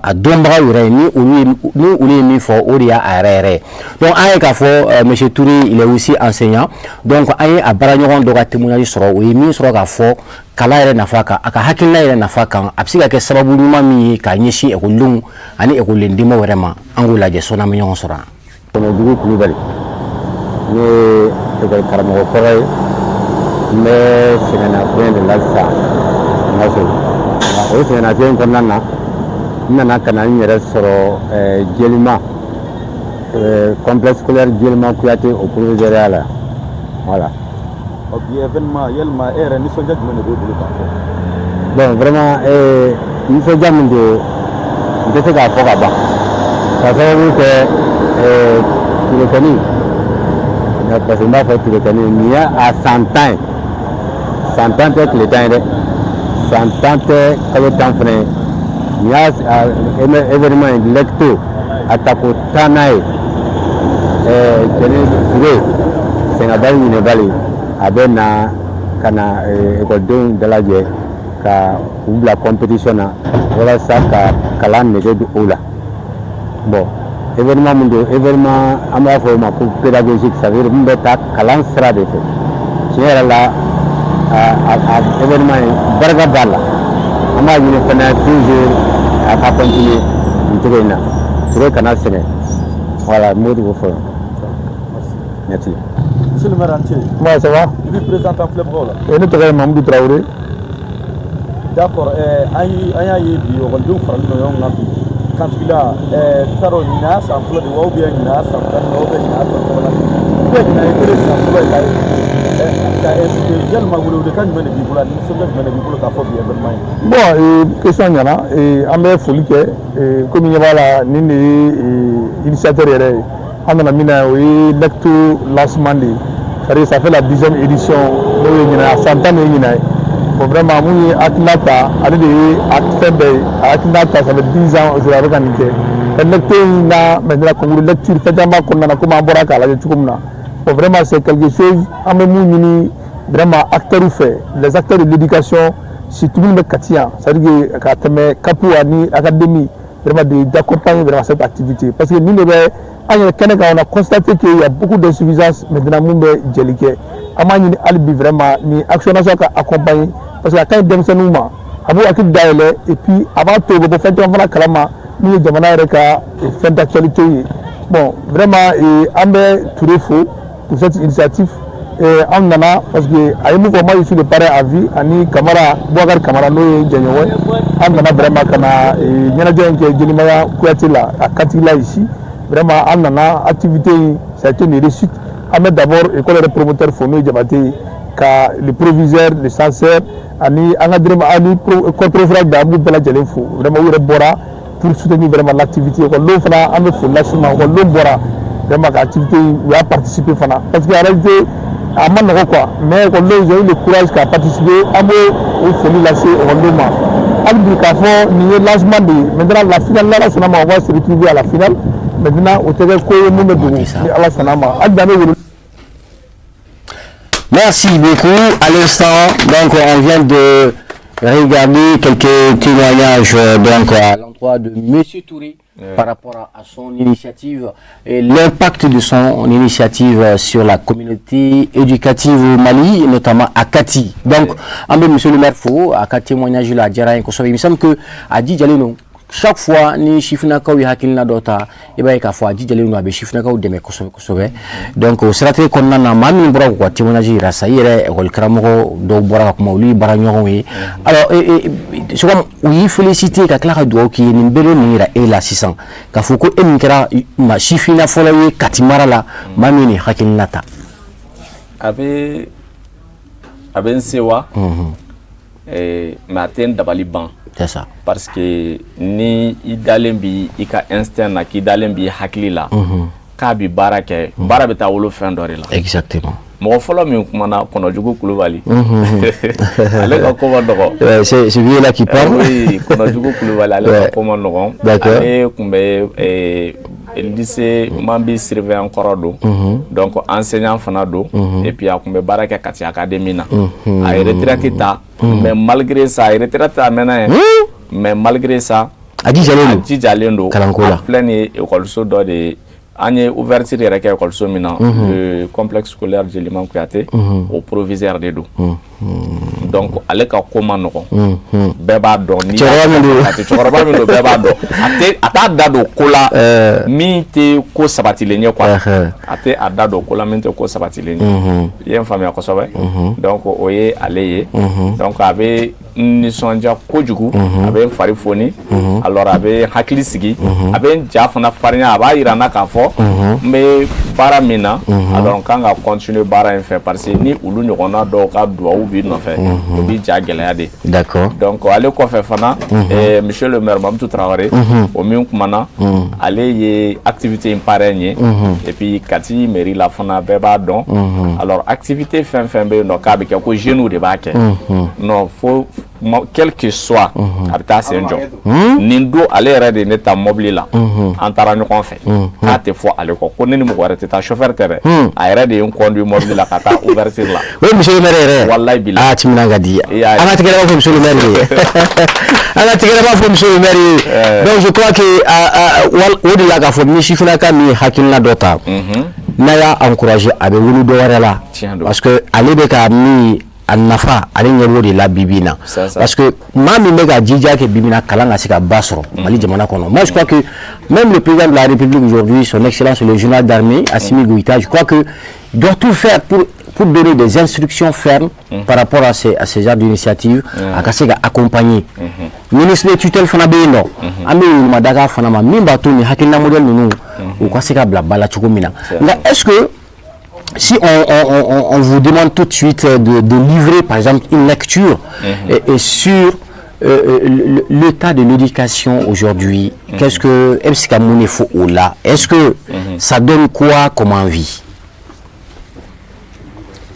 a dɔnbaga yɛrɛ ye, ni olu ye min fɔ, o de y'a yɛrɛ yɛrɛ ye. Donc an ye k'a fɔ monsieur Touré, il est aussi enseignant. Donc an ye a baaraɲɔgɔn dɔ ka témoignage sɔrɔ, o ye min sɔrɔ k'a fɔ kalan yɛrɛ nafa kan, a ka hakilina yɛrɛ nafa kan, a bɛ se ka kɛ sababu ɲuman min ye k'a ɲɛsin ekɔlidenw ani ekɔliden denbaw yɛrɛ ma. An k'o lajɛ sɔnni an bɛ ɲɔgɔn sɔrɔ yan. Kɔnɔjugu Kulubali, ne ye ekɔli karamɔgɔ kɔrɔ ye. N bɛ sɛgɛnnafiɲɛ de la sisan n ka so. O sɛgɛnnafiɲɛ in kɔnɔna na, n nana ka na n yɛrɛ sɔrɔ Jɛlima, complexe scolaire Jɛlima Kuyate, o proviseur la, voilà. Ɔ, bi événement, yalima e yɛrɛ, nisɔndiya jumɛn de b'e bolo k'a fɔ? Bon, vraiment, nisɔndiya min don, n tɛ se k'a fɔ ka ban, ka sababu kɛ Turekɛni, parce que n b'a fɔ Turekɛni, nin ye a san 10 ye. San 10 tɛ tile 10 ye dɛ, san 10 tɛ kalo 10 fana ye. Nin y'a événement ye, lecto a tako 10nan ye. Cɛni Ture sɛgɛnbali ɲinɛbali, a bɛ na ka na ekɔlidenw dalajɛ ka u bila compétition na walasa ka kalan nege don o la. Bon, événement min don, événement an b'a fɔ o ma ko pédagogique, ça veut dire mun bɛ taa kalan sira de fɛ. Tiɲɛ yɛrɛ la, a événement in, barika b'a la. An b'a ɲini fana toujours a ka continuer nin cogo in na, Ture kana sɛgɛn. Voilà, n b'o de fɔ. Merci. Monsieur le maire, an ce. Comment ça va? I b'i présenter an filɛbagaw la. Ne tɔgɔ ye Mamudu Tarawele. D'accord, an y'a ye bi ekɔlidenw faralen don ɲɔgɔn kan bi kantigila. N t'a dɔn, ɲinan y'a san fɔlɔ de wa, ou bien ɲinan y'a san filanan, ou bien ɲinan y'a san sabanan, ou bien ɲinan ye kelen san fɔlɔ ye ka invité? Yalima welewelekan jumɛn de b'i bolo ani nisɔndiya jumɛn de b'i bolo k'a fɔ bi événement ye? Bon, question ɲɛna. An bɛ foli kɛ. Komi ɲɛ b'a la, nin de ye initiateur yɛrɛ ye. An nana min na, o ye lecto lancement de ye, c'est-à-dire ça fait la 10e édition, n'o ye ɲinan, a san 10 de ye ɲinan ye. Bon, vraiment, mun ye hakilina ta, ale de ye a fɛn bɛɛ ye. A hakilina ta, ça fait 10 ans aujourd'hui a bɛ ka nin kɛ. Ka lecto in na maintenant, concours lecture, fɛn caman b'a kɔnɔna na, komi an bɔra k'a lajɛ cogo min na. Bon, vraiment, c'est quelque chose an bɛ mun ɲini vraiment acteurs fɛ, les acteurs de l'éducation, surtout minnu bɛ Kati yan, c'est à dire que ka tɛmɛ CAP ani académie, vraiment de d'accompagner vraiment cette activité, parce que nin de bɛ an yɛrɛ kɛnɛ kan. On a constaté qu'il y a beaucoup d'insuffisance maintenant mun bɛ jɛli kɛ. An b'a ɲini hali bi vraiment ni action nationale ka accompagner, parce que a ka ɲi denmisɛnninw ma, a b'u hakili dayɛlɛ, et puis a b'a to u bɛ bɔ fɛn caman fana kalama min ye jamana yɛrɛ ka fɛn d'actualité ye. Bon, vraiment, an bɛ Touré fo pour cette initiative. An nana parce que a ye mun fɔ, moi je suis le parrain à vie, ani Kamara, Boubacar Kamara, n'o ye jɛɲɔgɔn ye. An nana vraiment ka na ɲɛnajɛ in kɛ Jelimaya Kuyate la, a Katigila ici. Vraiment, an nana activité in, ça a été une réussite. An bɛ d'abord école yɛrɛ promoteur fo, n'o ye Jabate ye, ka le proviseur, le censeur, ani an ka directeur ani corps professoral bɛɛ, an b'u bɛɛ lajɛlen fo. Vraiment, u yɛrɛ bɔra pour soutenir vraiment l'activité. Ekɔlidenw fana, an bɛ foli las'u ma. Ekɔlidenw bɔra vraiment ka activité in, u y'a participer fana, parce que en réalité a ma nɔgɔ quoi, mais ekɔlidenw, ils ont eu le courage ka participer. An b'o o foli lase ekɔlidenw ma hali bi k'a fɔ nin ye lancement de ye. Maintenant, la finale, n'Ala sɔnna ma, on va se retrouver à la finale. Maintenant, o tɛ kɛ ko ye mun bɛ dogo, ni Ala sɔnna ma. Hali bi an bɛ wele. Merci beaucoup. À l'instant, donc, on vient de regarder quelques témoignages donc, à l'endroit de Monsieur Touré par rapport à son initiative et l'impact de son initiative sur la communauté éducative au Mali, notamment à Kati. Donc, an bɛ Monsieur le maire fo a ka témoignage la, a diyara n ye kosɛbɛ. Il me semble que a jijalen don. Chaque fois ni sifinnakaw ye hakilina dɔ ta, i b'a ye k'a fɔ a jijalen don, a bɛ sifinnakaw dɛmɛ kosɛbɛ kosɛbɛ. Donc o siratigɛ kɔnɔna na, maa min bɔra k'u ka témoignage yira sa, i yɛrɛ école karamɔgɔ dɔw bɔra ka kuma, olu ye baaraɲɔgɔnw ye. Alors c'est comme u y'i féliciter ka tila ka dugawu k'i ye. Nin bɛɛ bɛ mun yira e la sisan, k'a fɔ ko e min kɛra ma sifinna fɔlɔ ye Kati mara la, maa min ye nin hakilina ta? A bɛ n sewa, mais a tɛ n dabali ban. C'est ça. Parce que ni i dalen bi i ka instinct na, k'i dalen b'i hakili la k'a bi baara kɛ, baara bɛ taa wolo fɛn dɔ de la. Mɔgɔ fɔlɔ min kumana, Kɔnɔjugu Kulubali, ale ka ko ma nɔgɔn. Ouais, c'est celui là qui parle. Oui, Kɔnɔjugu Kulubali, ale ka ko ma nɔgɔn. Ale tun bɛ Lycée Mambi surveillant kɔrɔ don, donc enseignant fana don, et puis a tun bɛ baara kɛ Kati Académie na. A ye retraite ta, mais malgré ça, a ye retraite ta, a mɛnna yen, mais malgré ça, a jijalen a don jijalen don kalanko la. A filɛ nin ye, ekɔliso dɔ de ye, an ye ouverture yɛrɛ kɛ ekɔliso min na, le complexe scolaire Jeliman Kuyate, o proviseur de don. Donc ale ka ko ma nɔgɔn, bɛɛ b'a dɔn ni Cɛkɔrɔba min don. A tɛ, cɛkɔrɔba min don, bɛɛ b'a dɔn, a tɛ, a t'a da don ko la min tɛ ko sabatilen ye quoi. A tɛ a da don ko la min tɛ ko sabatilen ye. I ye n faamuya kosɛbɛ. Donc o ye ale ye. Donc a bɛ n nisɔndiya kojugu, a bɛ n fari foni, alors a bɛ n hakili sigi, a bɛ n ja fana farinya. A b'a yira n na k'a fɔ n bɛ baara min na, alors n kan ka continuer baara in fɛ, parce que ni olu ɲɔgɔnna dɔw ka duwawu b'i nɔfɛ, o b'i ja gɛlɛya de. Donc ale kɔfɛ fana, monsieur le maire Mamutu Traoré, o min kumana, ale ye activité in parrain ye. Et puis Kati mairie la fana, bɛɛ b'a dɔn. Alors activité fɛn fɛn bɛ yen nɔ k'a bɛ kɛ, ko jeunes de b'a kɛ, non, fo quel que soit, a bɛ taa sen jɔ. Nin don, ale yɛrɛ de ye ne ta mobili la, an taara ɲɔgɔn fɛ, k'a tɛ fɔ ale kɔ ko ne ni mɔgɔ wɛrɛ tɛ taa, chauffeur tɛ dɛ, a yɛrɛ de ye n conduit mobili la ka taa ouverture la. O ye monsieur le maire yɛrɛ? Wallahi bilahi. Ah, timinan ka di. I y'a ye. An ka tigɛrɛ b'a fɔ monsieur le maire ye, an ka tigɛrɛ b'a fɔ monsieur le maire ye. Donc je crois que ah, ah, o de la k'a fɔ ni sifinnaka min ye hakilina dɔ ta, n'a y'a encouragé, a bɛ wuli dɔ wɛrɛ la. Tiɲɛ don. Parce que ale bɛ ka min, a nafa, ale ɲɛ b'o de la bi bi in na. C'est ça. Parce que maa min bɛ ka jija kɛ bi bi in na, kalan ka se ka ba sɔrɔ Mali jamana kɔnɔ, moi je crois que même le président de la République aujourd'hui, son excellence le général d'armée Assimi Goïta, je crois que doit tout faire pour donner des instructions fermes par rapport à ces genres d'initiatives, a ka se ka accompagner. Ministre de tutelle fana bɛ yen nɔ, an bɛ welewelemada k'a fana ma, min b'a to nin hakilina modèle ninnu, u ka se ka bila ba la cogo min na. Nka est-ce que si on vous demande tout de suite de livrer, par exemple, une lecture et sur l'état de l'éducation aujourd'hui, qu'est-ce que est-ce ka mun de fɔ o la? Est-ce que ça donne quoi comme envie?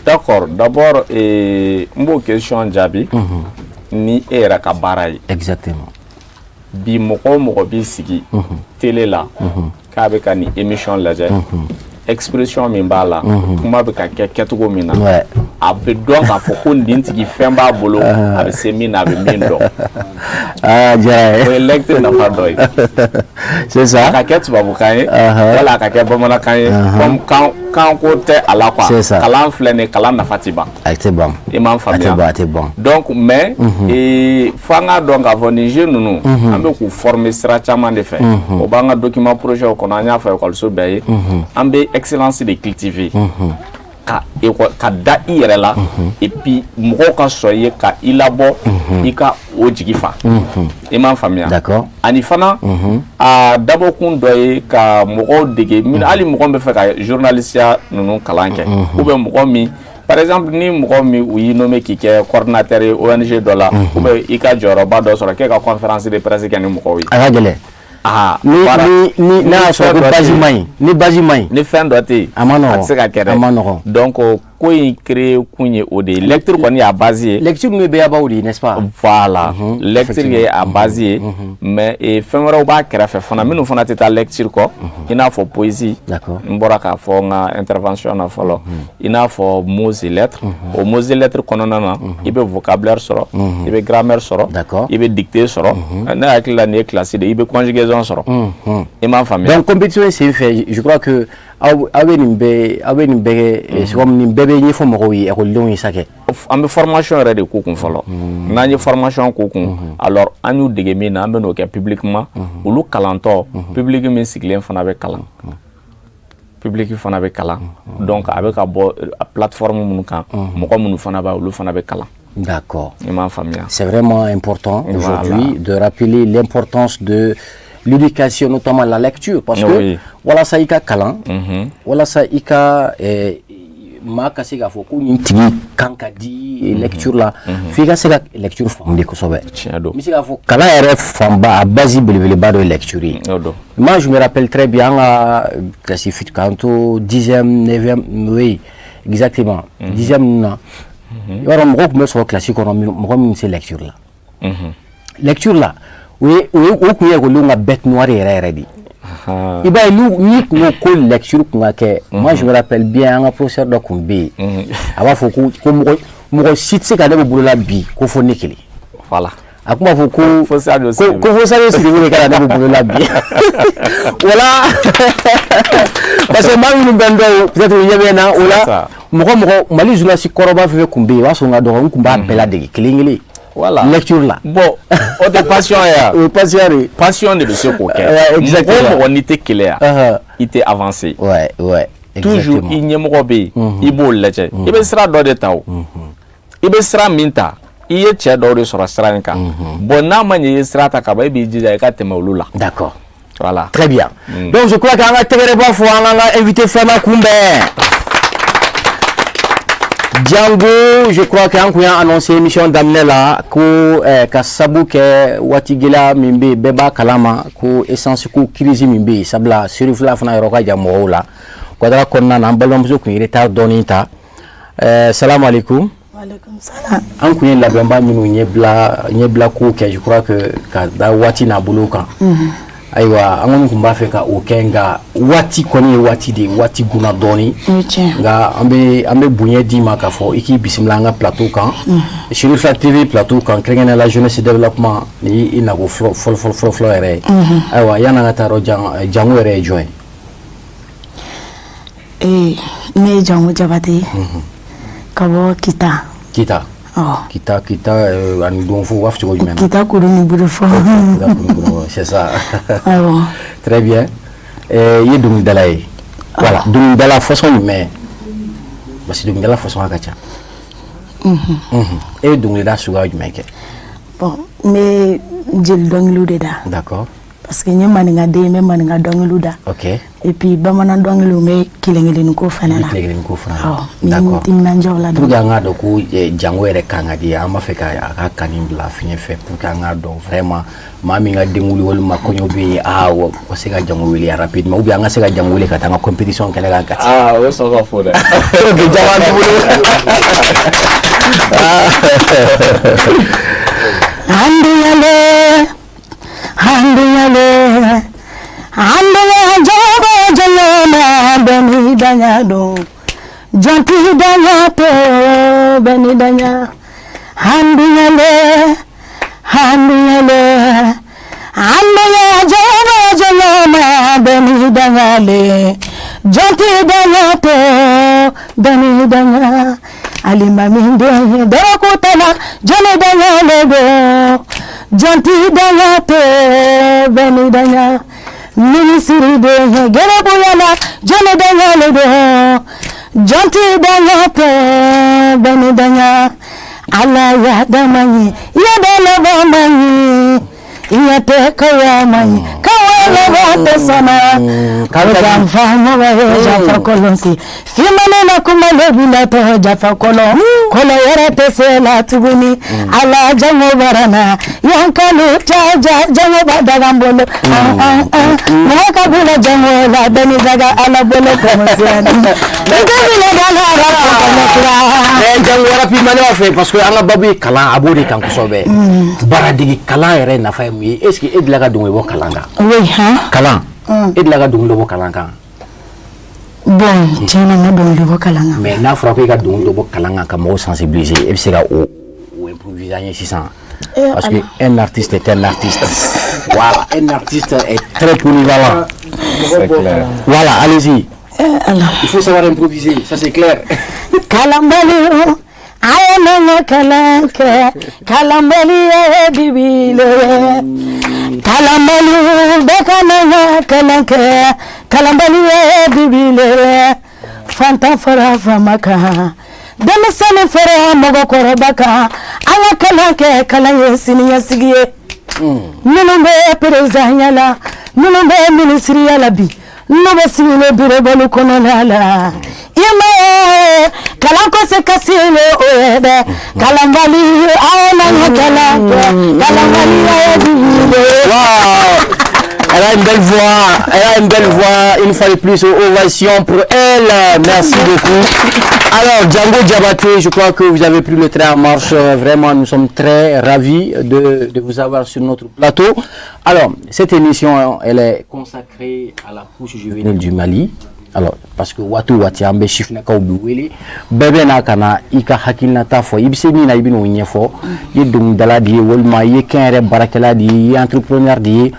D'accord. D'abord, n b'o question jaabi ni e yɛrɛ ka baara ye. Bi, mɔgɔ o mɔgɔ b'i sigi télé la k'a bɛ ka nin émission lajɛ, expression min b'a la, kuma bɛ ka kɛ kɛcogo min na, a bɛ dɔn k'a fɔ ko nin tigi, fɛn b'a bolo, a bɛ se min na, a bɛ min dɔn. Ah, diyara. O ye lecture nafa dɔ ye. C'est ça. A ka kɛ tubabukan ye wala a ka kɛ bamanankan ye, comme kan kanko tɛ a la quoi. C'est ça. Kalan filɛ nin ye, kalan nafa ti ban. A tɛ ban. I m'a A tɛ faamuya? ban, a tɛ ban. Donc mais fo an k'a dɔn k'a fɔ nin jeunes ninnu, an bɛ k'u former sira caman de fɛ. O b'an ka document projet kɔnɔ, an y'a fɔ ekɔliso bɛɛ ye, an bɛ excellence de cultiver, ka école ka da i yɛrɛ la, et puis mɔgɔw ka sɔn i ye ka i labɔ, i ka o jigi fa. I m'a faamuya? D'accord. Ani fana, a dabɔkun dɔ ye ka mɔgɔw dege min, hali mɔgɔ min bɛ fɛ ka journaliste ninnu kalan kɛ, ou bien mɔgɔ min, par exemple, ni mɔgɔ min u y'i nommé k'i kɛ coordinateur ye ONG dɔ la, ou bien i ka jɔyɔrɔba dɔ sɔrɔ k'e ka conférence de presse kɛ ni mɔgɔw ye. A ka gɛlɛn. Aa, Ni ni n'a y'a sɔrɔ fɛn ko dɔ tɛ base yen. man ɲi, ni base man ɲi. Ni fɛn dɔ tɛ yen, A ma nɔgɔn. a tɛ se ka kɛ dɛ. A ma nɔgɔn. Donc ko in créé kun ye o de ye. Lecture kɔni y'a base ye. Lecture ninnu ye bɛɛyabaw de ye, n'est-ce pas? Voilà, lecture ye a base ye, mais fɛn wɛrɛw b'a kɛrɛfɛ fana minnu fana tɛ taa lecture kɔ, i n'a fɔ poésie. N bɔra k'a fɔ n ka intervention na fɔlɔ, i n'a fɔ mots et lettres. O mots et lettres kɔnɔna na, i bɛ vocabulaire sɔrɔ, i bɛ grammaire sɔrɔ, i bɛ dictée sɔrɔ. Ne hakili la, nin ye classe de ye, i bɛ conjugaison sɔrɔ. I m'a faamuya? Donc compétition in sen fɛ, je crois que aw bɛ nin bɛɛ, aw bɛ nin bɛɛ kɛ, c'est comme nin bɛɛ bɛ ɲɛfɔ mɔgɔw ye, ekɔlidenw ye sa kɛ. An bɛ formation yɛrɛ de k'u kun fɔlɔ. N'an ye formation k'u kun, alors an y'u dege min na, an bɛ n'o kɛ publiquement. Olu kalantɔ, public min sigilen fana bɛ kalan, public fana bɛ kalan. Donc a bɛ ka bɔ plateforme minnu kan, mɔgɔ minnu fana b'a, olu fana bɛ kalan. I m'a faamuya? C'est vraiment important aujourd'hui de rappeler l'importance de l'éducation, notamment la lecture, parce que walasa i ka kalan, walasa i ka maa ka se k'a fɔ ko nin tigi kan ka di lecture la, f'i ka se ka lecture faamu de kosɛbɛ. Tiɲɛ don. N bɛ se k'a fɔ kalan yɛrɛ fanba, a base belebeleba dɔ ye lecture ye. O don. Moi, je me rappelle très bien, an ka classe fit k'an to 10e, 9e, oui, exactement, 10e ninnu na, i b'a dɔn, mɔgɔw tun bɛ sɔrɔ classe kɔnɔ, mɔgɔ minnu tɛ lecture la. Lecture la, o ye o ye o tun ye ekɔlidenw ka bête noire yɛrɛ yɛrɛ de ye. I b'a ye, n'i kun ko ko lecture kun ka kɛ, moi je me rappelle bien, an ka professeur dɔ kun bɛ yen, a b'a fɔ ko mɔgɔ si tɛ se ka ne bɔ bolola bi ko fo ne kelen. Voilà. A kun b'a fɔ ko Fo Sadio ko Sidibé. Ko fo Sadio Sidibé de ka na ne bɔ bolola bi. Voilà, parce que maa minnu bɛ n dɔn, peut-être u ɲɛ bɛ n na o C'est la. ça. Mɔgɔ Mali journaliste kɔrɔba fɛn fɛn kun bɛ yen, o b'a sɔrɔ n ka dɔgɔ, n kun b'a bɛɛ ladege kelen kelen Voilà. lecture la. Bon, o tɛ passion ye wa? O ye passion de ye. Passion de bɛ se k'o kɛ. Ouais, exactement. Mɔgɔ o mɔgɔ n'i tɛ keleya, i tɛ avancer. Ouais. Toujours i ɲɛmɔgɔ bɛ yen, i b'o lajɛ, i bɛ sira dɔ de ta, o i bɛ sira min ta, i ye cɛ dɔw de sɔrɔ sira in kan. Bon, n'a ma ɲɛ i ye sira ta ka ban, e b'i jija i ka tɛmɛ olu la. D'accord. Voilà. Très bien. Donc je crois qu'an ka tɛgɛrɛ b'a fɔ an ka invité filanan kunbɛn. Django, je crois qu'an kun y'a annoncé émission daminɛ la ko ka sabu kɛ waati gɛlɛya min bɛ yen, bɛɛ b'a kalama ko essence ko crise min bɛ yen, sabula Serifila fana yɔrɔ ka jan mɔgɔw la. Kadara kɔnɔna na, an balimamuso kun ye retard dɔɔni ta. Salamu alaikum. Walaikum salam. An kun ye labɛnba minnu ɲɛbila ko kɛ, je crois que ka da waati n'a bolo kan. Ayiwa, an kɔni tun b'a fɛ ka o kɛ, nka waati kɔni ye waati de ye, waati gunna dɔɔni. O ye tiɲɛ. Nka an bɛ bonya d'i ma k'a fɔ i k'i bisimila an ka plateau kan, Serifila TV plateau kan, kɛrɛnkɛrɛnnenya la jeunesse développement ni i nako fɔlɔ fɔlɔ fɔlɔ fɔlɔ yɛrɛ ye. Ayiwa, yan'an ka taa yɔrɔ jan, Jango yɛrɛ ye jɔn ye? Ee, ne ye Jango Jabate ye ka bɔ Kita. Kita. Ɔ. Kita ani Donfo, u b'a fɔ cogo jumɛn na? Kita kuru ni bolo fɔ. Kita kuru, c'est ça. Awɔ. Très bien. I ye dɔnkilidala ye. Voilà, dɔnkilidala façon jumɛn? Parce que dɔnkilidala façon ka ca. E bɛ dɔnkilida suguya jumɛn kɛ? Bon, n bɛ jeli dɔnkiliw de da. Parce que n ye maninkaden ye, n bɛ maninka dɔnkiliw da. Et puis bamanan dɔnkiliw, n bɛ kelen kelenni ko fana I bɛ na. kelen kelenni ko fana na. Awɔ, n bɛ D'accord. timinandiya o la. Pour que an k'a dɔn ko Jango yɛrɛ kan ka di, an b'a fɛ ka a ka kani bila fiɲɛ fɛ pour que an k'a dɔn vraiment maa min ka denwuli walima kɔɲɔ bɛ yen, aa, o ka se ka Jango wele rapidement, ou bien an ka se ka Jango wele ka taa an ka compétition kɛnɛ kan Kati. Ah, o bɛ sɔn ka fɔ dɛ. Ok, jama b'i bolo. Handuyale, handuyale, handuya jogo jolona beni danya do jonti danya to beni danya. Handuyale, handuyale, handuya jogo jolona beni danya le jonti danya to beni danya. Alimami den dɔrɔkutala jɔnni danya le do jonti danya to beni danya. Minisiri den gɛrɛbuyala jɔnni danya le do jonti danya to beni danya. Ala ya dama ye ya da laban ma ye iya tɛ kawa ma ye kawa laban tɛ sɔnna o janfa mɔgɔ ye janfa kɔlɔn fimani na kuma le tɔ jafa kɔlɔn kɔlɔn yɛrɛ tɛ se la tuguni. Ala jango barana yan kalo ja jango ba daga n bolo mɔgɔ ka bila jango la bɛɛ ni daga ala bolo kɔmɔsiyani n ka bila daga kɔnɔ kura. Mais Jango, rapidement, ne b'a fɛ, parce que an ka babu ye kalan, a b'o de kan kosɛbɛ. Baaradege kalan yɛrɛ nafa ye mun ye? Est ce que e delila ka dɔnkili bɔ kalan kan? Oui, han. Kalan, e delila ka dɔnkili dɔ bɔ kalan kan? Bon, tiɲɛna, n ma dɔnkili bɔ kalan kan. Mais n'a fɔra ko e ka dɔnkili dɔ bɔ kalan kan ka mɔgɔw sensibiliser, e bɛ se ka o improviser an ye sisan? Parce que un artiste est un artiste. Voilà, un artiste est très polyvalent. C'est clair. Voilà, allez-y. Eh, ala. Il faut savoir improviser, ça c'est clair. Kalanbali a ye ne ɲɛ kalan kɛ, kalanbali ye bibile ye, kalanbali bɛɛ ka ne ɲɛ kalan kɛ, kalanbali ye bibile ye. Fantan fara faama kan, denmisɛnnin fara mɔgɔkɔrɔba kan, an ka kalan kɛ, kalan ye siniɲɛsigi ye. Minnu bɛ perezanya la, minnu bɛ minisiriya la bi, n'u bɛ sigilen birobali kɔnɔna la, i ma ye kalan ko se ka sini o ye dɛ. Kalanbali a ye na ɲɛ kalan kɛ, kalanbali ye bibile. Waouh. Elle a a une belle voix, elle a une belle voix. Une fois de plus, ovation pour elle. Merci beaucoup. Alors, Django Diabaté, je crois que vous avez pris le train en marche. Vraiment, nous sommes très ravis de vous avoir sur notre plateau. Alors, cette émission, elle est consacrée à la couche juvénile du Mali. Alors, parce que waati o waati an bɛ sifinnakaw bi wele, bɛɛ bɛ na ka na i ka hakilinata fɔ, i bɛ se min na, i bɛ n'o ɲɛfɔ. I ye dɔnkilidala de ye, walima i ye kɛnyɛrɛ baarakɛla de ye, i ye entrepreneur de ye,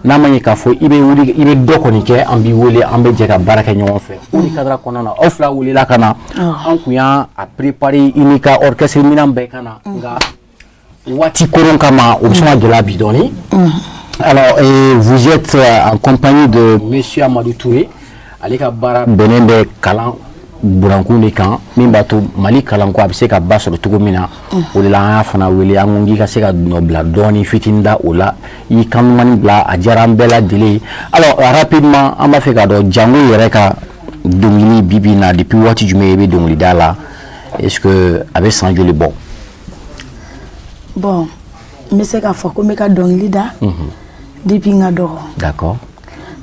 n'a ma ɲɛ k'a fɔ i bɛ wuli, i bɛ dɔ kɔni kɛ, an b'i wele, an bɛ jɛ ka baara kɛ ɲɔgɔn fɛ. O de cadre kɔnɔna na, aw fila welela ka na. An kun y'a préparé, i n'i ka orchestre minɛn bɛɛ ka na, nka waati koron kama, o bɛ sɔn ka gɛlɛya bi dɔɔni. Alors, et vous êtes en compagnie de monsieur Amadou Touré. Ale ka baara bɛnnen bɛ kalan burankun de kan, min b'a to Mali kalanko a bɛ se ka ba sɔrɔ cogo min na. O de la an y'a fana wele, an ko k'i ka se ka nɔ bila dɔɔni fitinin da o la, i y'i kan dumani bila, a diyara an bɛɛ lajɛlen ye. Alors, rapidement, an b'a fɛ k'a dɔn Django yɛrɛ ka dɔnkili bi bi in na, depuis waati jumɛn i bɛ dɔnkilida la? Est-ce que a bɛ san joli bɔ? Bon, n bɛ se k'a fɔ ko n bɛ ka dɔnkili da depuis n ka dɔgɔ.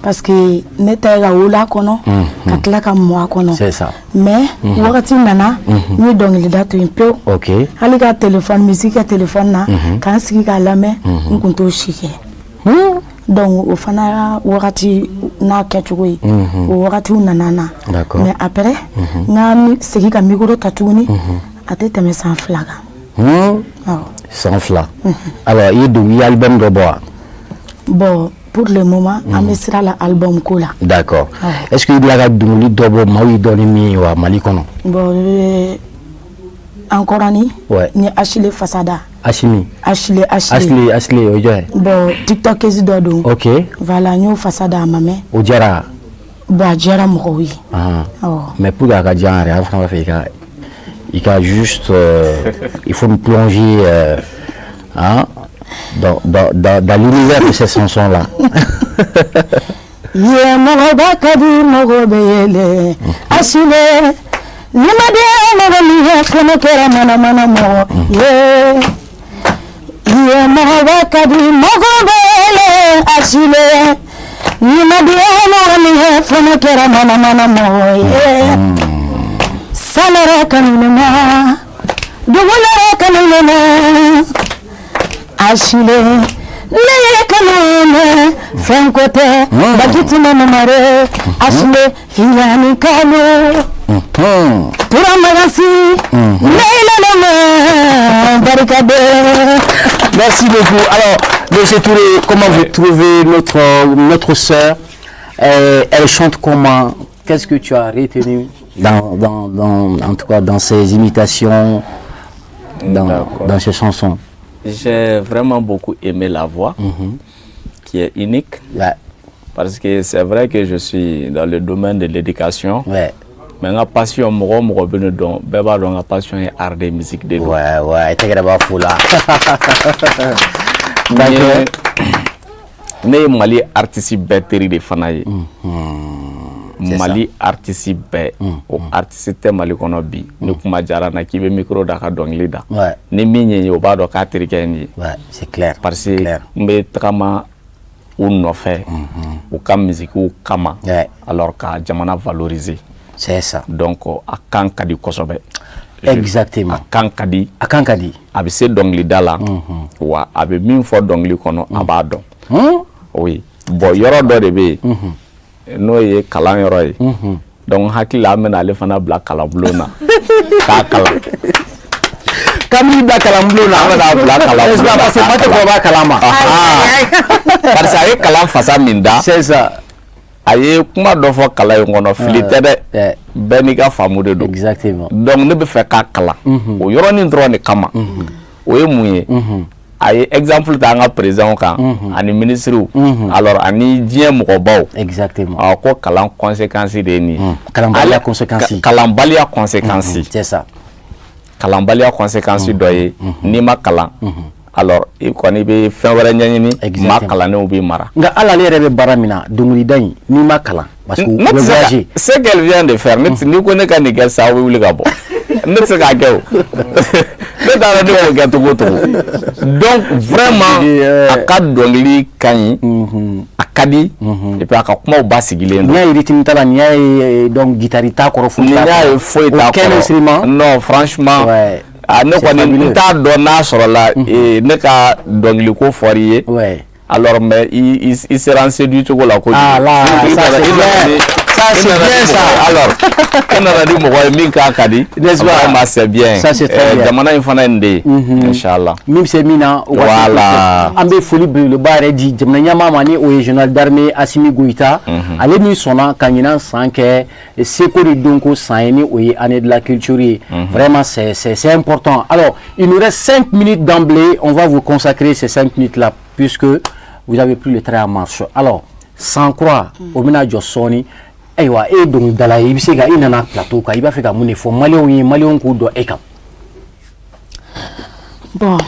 Parce que ne ta ye ka wolo a kɔnɔ, ka tila ka mɔ a kɔnɔ. C'est ça. Mais wagati nana, n ye dɔnkilida to yen pewu. Hali ka téléphone, musique kɛ téléphone na k'an sigi k'a lamɛn, n kun t'o si kɛ. Donc o fana wagati n'a kɛcogo ye, o wagatiw nana na. Mais après, n ka segin ka micro ta tuguni, a tɛ tɛmɛ san 2 kan. Awɔ. San 2. Alors, i ye dɔnkili, i ye album dɔ bɔ wa? Bon, pour le moment, an bɛ sira la album ko la. D'accord. Est-ce que i bila ka dɔnkili dɔ bɔ, maaw y'i dɔn ni min ye wa, Mali kɔnɔ? Bon, an kɔrɔni n ye Ashley Fasada. Asimi? Ashley, Ashley. Ashley, Ashley, o ye jɔn ye? Bon, tiktokeuse dɔ don. Voilà, n y'o fasa da, a ma mɛn. O diyara? Bon, a diyara mɔgɔw ye. Awɔ. Mais pour que a ka diya an yɛrɛ, an fana b'a fɛ i ka juste il faut nous plonger hein, dans l'univers de ces chansons là. Ye mɔgɔba ka di, mɔgɔ bɛ yɛlɛ. Asile ni ma den mɔgɔ min ye, fɛnɛ kɛra manamana mɔgɔ ye. Ye mɔgɔba ka di, mɔgɔ bɛ yɛlɛ. Asile ni ma den mɔgɔ min ye, fɛnɛ kɛra manamana mɔgɔ ye. Sanɛrɛ kanu ma, dugulɛrɛ kanu ma, Asile ne ye kanu mɛn, fɛn ko tɛ bakiti ma mamare. Asile fiyani kanu turamagasi ne ma barika de. Merci beaucoup. Alors, monsieur Touré, comment vous trouvez notre sœur? Elle chante comment? Qu'est-ce que tu as retenu dans, en tout cas, dans ses imitations, dans ses chansons? J'ai vraiment beaucoup aimé la voix, qui est unique. Parce que c'est vrai que je suis dans le domaine de l'éducation. Mais ma passion, mɔgɔ o mɔgɔ bɛ ne dɔn, bɛɛ b'a dɔn n ka passion ye art de musique de don. Ouais, tɛgɛrɛ b'a fo la. Ne ye Mali artiste bɛɛ teri de fana ye. Mali artiste bɛɛ, o artiste tɛ Mali kɔnɔ bi ni kuma diyara n na k'i bɛ micro da ka dɔnkili da. Ni min ye n ye, o b'a dɔn k'a terikɛ ye nin ye. Ouais, c'est clair. Parce que n bɛ tagama u nɔfɛ u ka musique kama. Alors ka jamana valoriser. C'est ça. Donc a kan ka di kosɛbɛ. Exactement. A kan ka di. A kan ka di. A bɛ se dɔnkilida la, wa a bɛ min fɔ dɔnkili kɔnɔ, a b'a dɔn. Oui. Bon, yɔrɔ dɔ de bɛ yen, n'o ye kalan yɔrɔ ye. Donc n hakili la, an bɛna ale fana bila kalanbulon na k'a kalan. K'an b'i bila kalanbulon na. An bɛna bila kalanbulon na. Parce que Mate ko b'a kalama. Parce que a ye kalan fasa min da. C'est ça. A ye kuma dɔ fɔ kalan in kɔnɔ, fili tɛ dɛ, bɛɛ n'i ka faamu de don. Donc ne bɛ fɛ k'a kalan o yɔrɔnin dɔrɔn de kama. O ye mun ye? A ye exemple ta an ka président kan ani ministres, alors ani diɲɛ mɔgɔbaw. Ko kalan conséquence de ye nin ye. Kalanbaliya conséquence. Kalanbaliya conséquence. C'est ça. Kalanbaliya conséquence dɔ ye, n'i ma kalan, alors i kɔni bɛ fɛn wɛrɛ ɲɛɲini, maa kalannenw b'i mara. Nka hali ale yɛrɛ bɛ baara min na, dɔnkilida in, n'i ma kalan, parce que u Ne bɛ tɛ se ka voyager. Ce qu'elle vient de faire, ne n'i ko ne ka nin kɛ sisan, aw bɛ wuli ka bɔ. Ne tɛ se k'a kɛ o. Ne t'a dɔn ne b'o kɛ cogo o cogo. Donc vraiment, a ka dɔnkili ka ɲi, a ka di, et puis a ka kumaw basigilen don. N'i y'a ye rythme t'a la, n'i y'a ye donc guitare t'a kɔrɔ, foyi Ni t'a y'a ye, foyi t'a Aucun kɔrɔ. instrument. Non, franchement. Ouais. Ah, ne C'est kɔni fabuleux. n t'a dɔn n'a sɔrɔla ne ka dɔnkiliko fɔr'i ye. Alors mais i sera n séduit cogo la kojugu. Ah là, I ça, c'est i bien. Ça, i c'est nana bien, ni ça. mɔgɔ ye. Alors e nana ni mɔgɔ ye min k'a ka di. N'est-ce pas? Vraiment, c'est bien. Ça, c'est très bien. Jamana in fana ye nin de ye. Inchallah. Min bɛ se min na o ka Voilà. An bɛ foli belebeleba yɛrɛ di jamana ɲɛmaa ma, ni o ye général d'armée Assimi Goïta, ale min sɔnna ka ɲinan san kɛ seko ni donko san ye, ni o ye année de la culture ye. Vraiment, c'est important. Alors, il nous reste 5 minutes d'emblée. On va vous consacrer ces 5 minutes là puisque vous avez pris le train en marche. Alors, sans croire o bɛna jɔ sɔɔni. Ayiwa, e ye dɔnkilidala ye, i bɛ se ka i nana plateau kan, i b'a fɛ ka mun de fɔ maliyɛnw ye, maliyɛnw k'u dɔn e kan? Bon,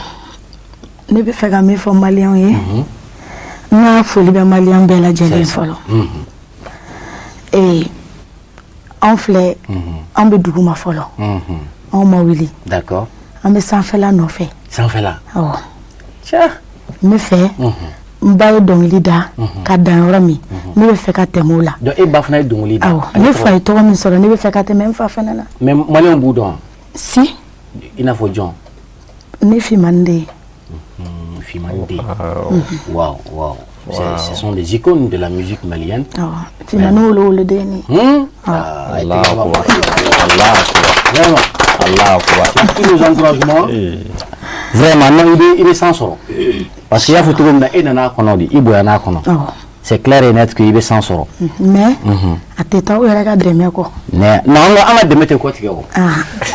ne bɛ fɛ ka min fɔ maliyɛnw ye, n ka foli bɛ maliyɛn bɛɛ lajɛlen fɔlɔ. Ee, anw filɛ, an bɛ dugu ma fɔlɔ, anw ma wuli. An bɛ sanfɛla nɔfɛ. Sanfɛla. Awɔ. Tiɲɛ. N bɛ fɛ, n ba ye dɔnkili da ka dan yɔrɔ min, ne bɛ fɛ ka tɛmɛ o la. Donc e ba fana ye dɔnkili da? Awɔ, ne fa ye tɔgɔ min sɔrɔ, ne bɛ fɛ ka tɛmɛ n fa fana na. Mais maliyɛnw b'u dɔn? Si. I n'a fɔ jɔn? Ne finmani de ye. Finmani den, waouh waouh. Ce sont des icônes de la musique malienne. Awɔ, finmani wolo woloden ne. Ah, Allah akbar. Allah akbar. Vraiment. Allah akbar. Tous nos encouragements. Vraiment, non, i bɛ san sɔrɔ. Parce que i y'a fɔ cogo min na, e nana a kɔnɔ de, i bonyana a kɔnɔ. C'est clair et net que i bɛ san sɔrɔ. Mais a tɛ taa u yɛrɛ ka dɛmɛ kɔ. Mais non, an ka dɛmɛ tɛ kɔ tigɛ o. Ah,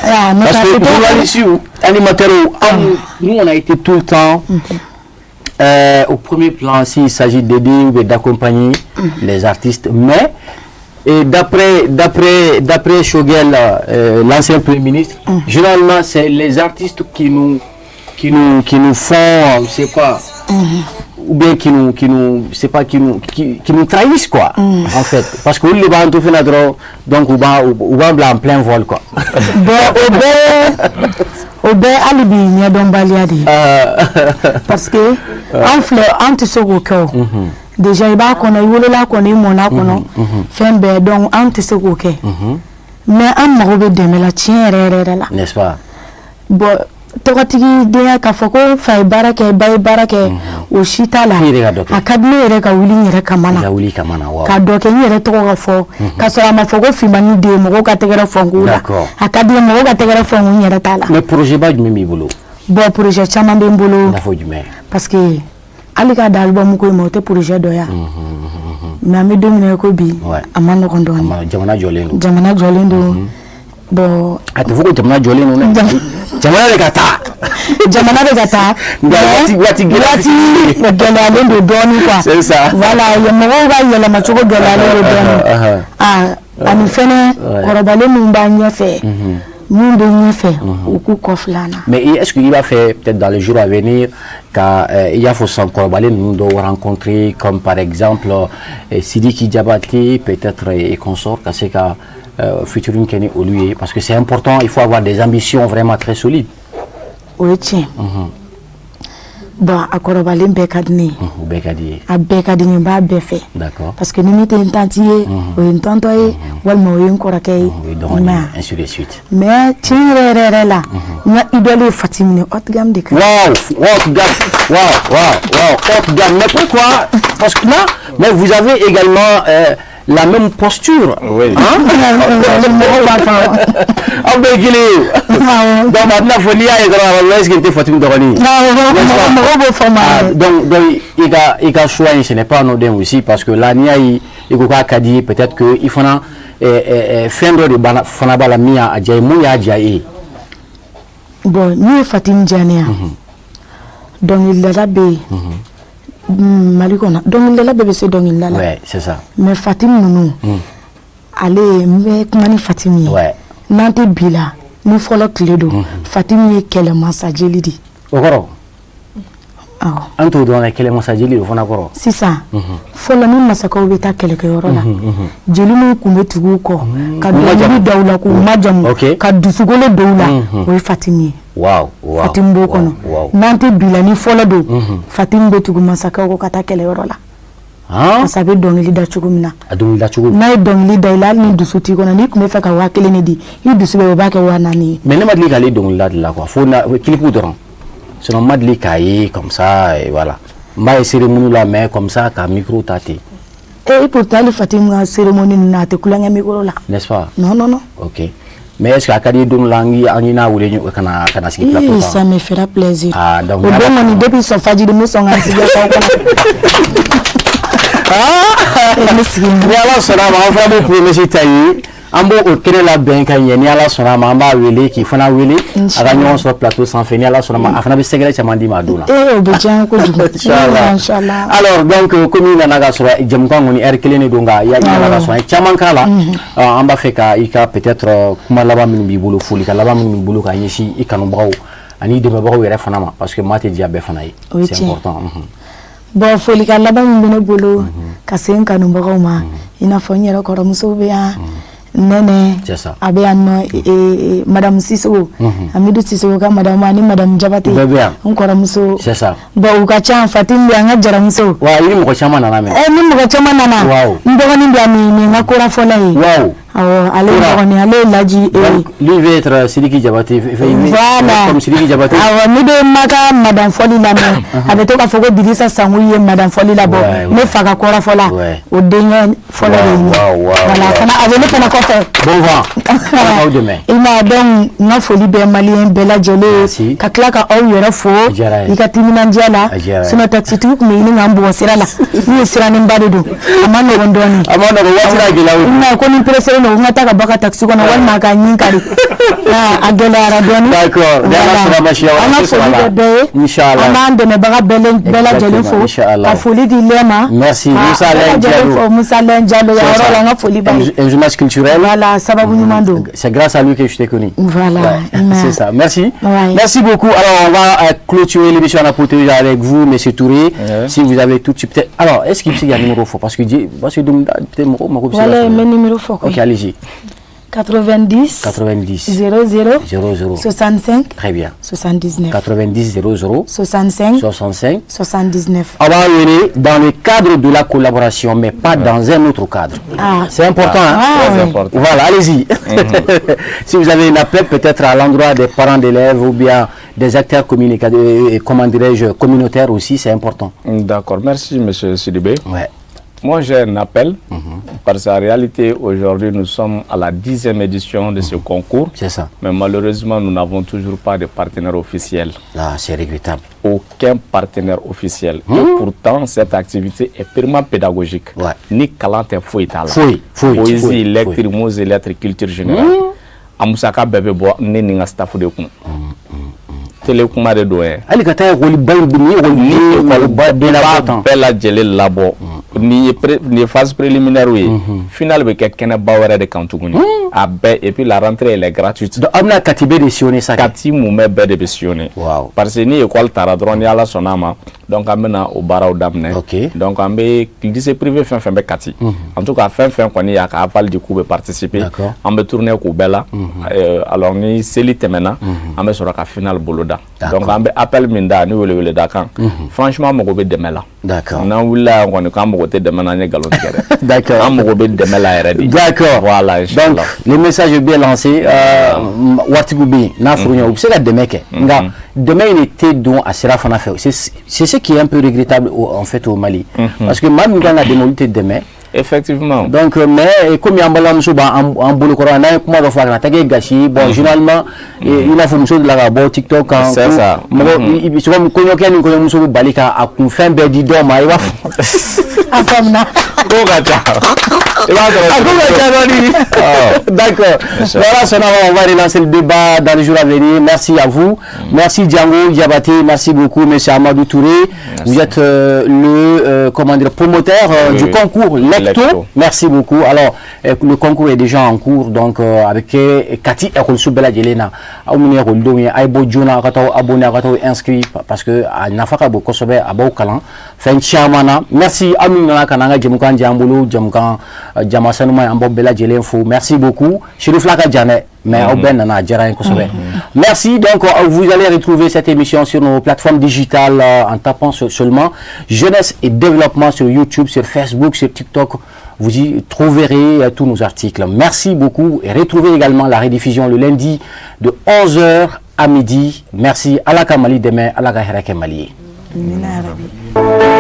ah, n'o tɛ Parce a que tɛ taa. journalistes, animateurs, nous on a été tout le temps au premier plan s'il s'agit d'aider ou bien d'accompagner les artistes. Mais et d'après Choguel, l'ancien premier ministre, généralement c'est les artistes qui nous font, je sais pas, ou bien qui nous, c'est pas qui nous trahissent quoi, en fait. Parce que les b'a tout fait donc u b'an bila en plein vol quoi. Bon, o bɛɛ hali bi ɲɛdɔnbaliya de ye, parce que an filɛ, an tɛ se k'o kɛ. O déjà, i b'a kɔnɔ, i wolola kɔnɔ, i mɔnna kɔnɔ, fɛn bɛɛ. Donc an tɛ se k'o kɛ, mais an mago bɛ dɛmɛ la tiɲɛ yɛrɛ yɛrɛ yɛrɛ la. N'est-ce pas? Bon, tɔgɔtigi denya k'a fɔ ko fa ye baara kɛ, ba ye baara kɛ, o si t'a la. I yɛrɛ ka dɔ kɛ. A ka di ne yɛrɛ ka wuli n yɛrɛ kama I na ka wuli kama na, waaw. Ka dɔ kɛ n yɛrɛ tɔgɔ ka fɔ, ka sɔrɔ a ma fɔ ko finmani den, mɔgɔw ka tɛgɛrɛ fɔ n ko la. A ka di n ye mɔgɔw ka tɛgɛrɛ fɔ n ko n yɛrɛ t'a la. Mais projet ba jumɛn b'i bolo? Bon, projet caman bɛ n bolo. I n'a fɔ jumɛn? Parce que hali ka da album ko in ma, o tɛ projet dɔ ya, mais an bɛ don min na i ko bi, a ma nɔgɔn dɔɔnin. Jamana jɔlen don. Jamana jɔlen don. Bon. A tɛ fɔ ko jamana jɔlen don dɛ, jamana de ka taa. Jamana bɛ ka taa. Nka waati gɛlɛya. Waati gɛlɛyalen don dɔɔnin quoi. C'est ça. Voilà, mɔgɔw ka yɛlɛmacogo gɛlɛyalen don dɔɔnin. Ah, ani fɛnɛ kɔrɔbalen minnu b'an ɲɛfɛ, mun bɛ ɲɛfɛ, u k'u kɔfilɛ an na. Mais est-ce qu'il va faire peut-être dans les jours à venir ka i y'a fɔ sisan, kɔrɔbalen ninnu dɔw rencontrer, comme par exemple Sidiki Diabaté peut-être et consort, ka se ka featuring kɛ ni olu ye? Parce que c'est important, il faut avoir des ambitions vraiment très solides. O ye tiɲɛ. Bon, a kɔrɔbalen bɛɛ ka di ne ye. O bɛɛ ka di ye. A bɛɛ ka di n ye, n b'a bɛɛ fɛ. Parce que ni min tɛ n tantie ye, o ye n tonton ye, walima o ye n kɔrɔkɛ ye. O ye dɔgɔnin ye, ainsi de suite. Mais tiɲɛ yɛrɛ yɛrɛ yɛrɛ la, n ka idole ye Fatim ye, haute gamme de ka di. Waouh, haute gamme, waouh, waouh, waouh, haute gamme. Mais pourquoi? Parce que là, mais vous avez également la même posture. Oui. Hein? Mɔgɔw b'a fɔ. Aw bɛɛ ye kelen ye. Donc a bɛna fɔ n'i y'a ye dɔrɔn, est-ce que n tɛ Fatim dɔgɔnin ye? Mɔgɔw b'o fɔ ma. Ah, donc i ka choix in, ce n'est pas anodin aussi, parce que là, n'i y'a ye i ko k'a ka di ye, peut-être que i fana fɛn dɔ de b'a la fana b'a la min y'a diya ye. Mun y'a diya e ye? Bon, min ye Fatim diya ne ye, dɔnkilidala bɛ yen Mali kɔnɔ, dɔnkilidala bɛɛ bɛ se dɔnkilida la. Ouais, c'est ça. Mais Fatim ninnu, ale, n bɛ kuma ni Fatim ye. N'an tɛ bi la ni fɔlɔ tile don, Fatim ye kɛlɛmasa jeli de ye. O kɔrɔ? Awɔ. An t'o dɔn dɛ, kɛlɛmasa jeli o fana kɔrɔ? Sisan. Fɔlɔ, ni masakɛw bɛ taa kɛlɛkɛyɔrɔ la, jeli minnu tun bɛ tugu u kɔ ka dɔnkili da u la k'u majamu, ka dusukolo don u la, o ye Fatimi ye. Fatimi b'o kɔnɔ. N'an tɛ bi la, ni fɔlɔ don, Fatimi bɛ tugu masakɛw kɔ ka taa kɛlɛyɔrɔ la, parce que a bɛ dɔnkili da cogo min na, A dɔnkili da cogo. n'a ye dɔnkili da i la, hali ni dusu t'i kɔnɔ, n'i tun bɛ fɛ ka 1000 de di, i dusu bɛ, o b'a kɛ 4000 ye. Mais ne ma deli k'ale dɔnkili da de la quoi, fo na clip dɔrɔn. Sinon n ma deli k'a ye comme ça, et voilà. N b'a ye cérémonie la, mais comme ça ka micro ta ten. Et pourtant, hali Fatimi ka cérémonie ninnu na, a tɛ tulonkɛ micro la. N'est-ce pas? Non, non, non. Ok, mais est-ce que a ka di don dɔ la an k'i n'a wele ka na sigi plateau kan? Ça me fera plaisir. Ah, donc o don kɔni, depuis sɔn fajiri, n bɛ sɔn ka n sigi aw kɔnɔ. N bɛ sigi. Ni Ala sɔnna a ma, an fana b'o promesse ta ye, an b'o o kɛnɛ labɛn ka ɲɛ. Ni Ala sɔnna a ma, an b'a wele k'i fana wele, a ka ɲɔgɔn sɔrɔ plateau sanfɛ. Ni Ala sɔnna a ma, a fana bɛ sɛgɛrɛ caman d'i ma a don na. Ee, o bɛ diya n ye kojugu. Inchallah. Inchallah. Alors donc, komi i nana ka sɔrɔ jɛmukan kɔni heure kelen de don, nka i nana ka sɔrɔ an ye caman k'a la. An b'a fɛ ka i ka peut-être kuma laban minnu b'i bolo, folikan laban minnu b'i bolo ka ɲɛsin i kanubagaw ani i dɛmɛbagaw yɛrɛ fana ma, parce que maa tɛ diya bɛɛ fana ye. O ye C'est tiɲɛ. important. Bon, folikan laban min bɛ ne bolo ka se n kanubagaw ma, i n'a fɔ n yɛrɛ kɔrɔmuso bɛ yan, Nɛnɛ. C'est ça. A bɛ yan nɔ, madame Sisoko, Amidu Sisoko ka madame, ani madame Jabate. Bɛɛ bɛ yan. N kɔrɔmuso. C'est ça. Bon, u ka ca. Fatimi bɛ yan, n ka jaramuso. Wa i ni mɔgɔ caman nana mɛn. Ni mɔgɔ caman nana. N dɔgɔnin bɛ yan, nin n ka kora fɔlɔ ye. Awɔ, ale ye Kora. dɔgɔnin, ale ye Laji. Donc, lui veut être Sidiki Diabaté. Voilà. Comme Sidiki Diabaté. Awɔ, ne bɛ ma ka madame fɔli lamɛn, a bɛ to k'a fɔ ko Dirisa Sanku ye madame fɔli labɔ. Ne fa ka kɔrɔ fɔla, o denkɛ fɔlɔ de ye nin ye. Voilà, fana a bɛ ne fana kɔfɛ. Bon vent. Ala k'aw dɛmɛ. I ma, donc n ka foli bɛ malien bɛɛ lajɛlen Merci. ye, ka tila ka aw yɛrɛ fo A diyara n ye. i ka timinandiya la. A diyara n ye. Sinon taxitigi tun bɛ ɲini k'an bugɔ sira la, n'u ye sirannenba de don, a ma nɔgɔn dɔɔnin. A ma nɔgɔn, waati la gɛlɛya. I ma ye ko ni pressé don, n ka taa ka bɔ ka taxi kɔnɔ walima k'a ɲin kari. Ah, a gɛlɛyara dɔɔnin. D'accord. Ni Ala sɔnna ma, siɲɛ wɛrɛ An ka an tɛ sɔrɔ a foli la. bɛ bɛɛ ye. Inchallah. An b'an dɛmɛbaga bɛɛ lajɛlen fo. Exactement, inchallah. Ka foli di Lɛ ma. Merci. Ka Moussa bɛɛ Lɛn lajɛlen Diallo. fo, Musa Lɛn Diallo, yan yɔrɔ la, n ka foli b'a ye. Un journaliste culturel. Voilà, sababu ɲuman don. C'est grâce à lui que je t'ai connu. Voilà. Ouais, c'est ça. Merci. Ouais. Merci beaucoup. Alors, on va clôturer l'émission en apothéose avec vous, Monsieur Touré. Si vous avez tout de suite, peut-être. Alors, est-ce qu'il y a un numéro fort? Parce que peut-être, Voilà, n bɛ numéro fɔ koyi. Ok, allez-y. 90 90 00 00 65 Très bien. 79. 90 00 65 65 79. On va aller dans le cadre de la collaboration, mais pas dans un autre cadre. Ah. C'est important, hein? Ah, Très ouais. important. Voilà, allez-y. Si vous avez un appel peut-être à l'endroit des parents d'élèves ou bien des acteurs communicateurs, comment dirais-je, communautaires aussi, c'est important. D'accord, merci Monsieur Sidibé. Ouais. Moi, j'ai un appel, parce qu'en réalité, aujourd'hui, nous sommes à la 10e édition de ce concours. C'est ça. Mais malheureusement, nous n'avons toujours pas de partenaire officiel. Là, c'est regrettable. Aucun partenaire officiel. Et pourtant, cette activité est purement pédagogique. Ni kalan tɛ, foyi t'a la. Foyi, foyi, Poésie, foyi, lecture, foyi. Mots et lettres, culture générale. A musaka bɛɛ bɛ bɔ ne ni n ka staff de kun. Télé kuma de don yɛ. Hali ka taa ekɔliba in, ni Ni ekɔliden ekɔliba den labɔ tan. Bɛɛ lajɛlen labɔ. Nin ye phase préliminaire ye. Finale bɛ kɛ kɛnɛba wɛrɛ de kan tuguni. A bɛɛ, et puis la rentrée, elle est gratuite. Donc aw bɛna Kati bɛɛ de sillonner sa kɛ. Kati mumɛ bɛɛ de bɛ sillonner. Parce que ni école taara dɔrɔn, ni Ala sɔnna a ma, donc an bɛna o baaraw daminɛ. Donc an bɛ lycée privé fɛn fɛn bɛ Kati. En tout cas, fɛn fɛn kɔni y'a ka aval di k'u bɛ participer. An bɛ tourner k'u bɛɛ la. Alors ni seli tɛmɛna, an bɛ sɔrɔ ka finale boloda. Donc an bɛ appel min da ni welewele da kan. Franchement, mago bɛ dɛmɛ la. N'an wulila yan kɔni k'an mago tɛ dɛmɛ na, an ye nkalon tigɛ dɛ. An mago bɛ dɛmɛ la yɛrɛ de. Voilà, Donc, inchallah. le message est bien lancé. Waritigiw bɛ yen n'a furu ɲɔgɔn, u bɛ se ka dɛmɛ kɛ, nka dɛmɛ in de tɛ don a sira fana fɛ. C'est ce qui est un peu regrettable en fait au Mali. Parce que maa min kan ka dɛmɛ, olu tɛ dɛmɛ. Donc mais komi an balimamuso b'an an bolokɔrɔ, n'an ye kuma dɔ fɔ, a kana taa kɛ gasi ye. Bon, généralement, i n'a fɔ muso delila ka bɔ TikTok kan. C'est ça. Mɔgɔ i bɛ c'est comme kɔɲɔkɛ ni kɔɲɔmuso bɛ bali ka a kunfɛn bɛɛ di dɔw ma, i b'a fɔ. A faamuna. Ko ka ca. I b'a sɔrɔ. A ko ka ca dɔɔni. D'accord. Voilà, Sonama, on va relancer le débat dans les jours à venir. Merci à vous. Merci Django Diabaté. Merci beaucoup, monsieur Amadou Touré. Vous êtes le comment dire, promoteur du concours Lecto. Lecto. Merci beaucoup. Alors, le concours est déjà en cours, donc avec Kati ekɔliso bɛɛ lajɛlen na, aw minnu ye ekɔlidenw ye, a ye bɔ joona, a ka t'aw abonné, a ka t'aw inscrit, parce que a nafa ka bon kosɛbɛ, a b'aw kalan fɛn caman na. Merci, aw minnu nana ka na an ka jɛmukan diya an bolo, jɛmukan jama sanuman ye, an b'aw bɛɛ lajɛlen fo. Merci beaucoup. Sirifila ka jan dɛ, mais aw bɛɛ nana, a diyara n ye kosɛbɛ. Merci. Donc vous allez retrouver cette émission sur nos plateformes digitales en tapant seulement Jeunesse et Développement sur YouTube, sur Facebook, sur TikTok. Vous y trouverez tous nos articles. Merci beaucoup et retrouvez également la rediffusion le lundi de 11h à midi. Merci. Ala ka Mali dɛmɛ, Ala ka hɛrɛ kɛ Mali ye. Amina yarabi.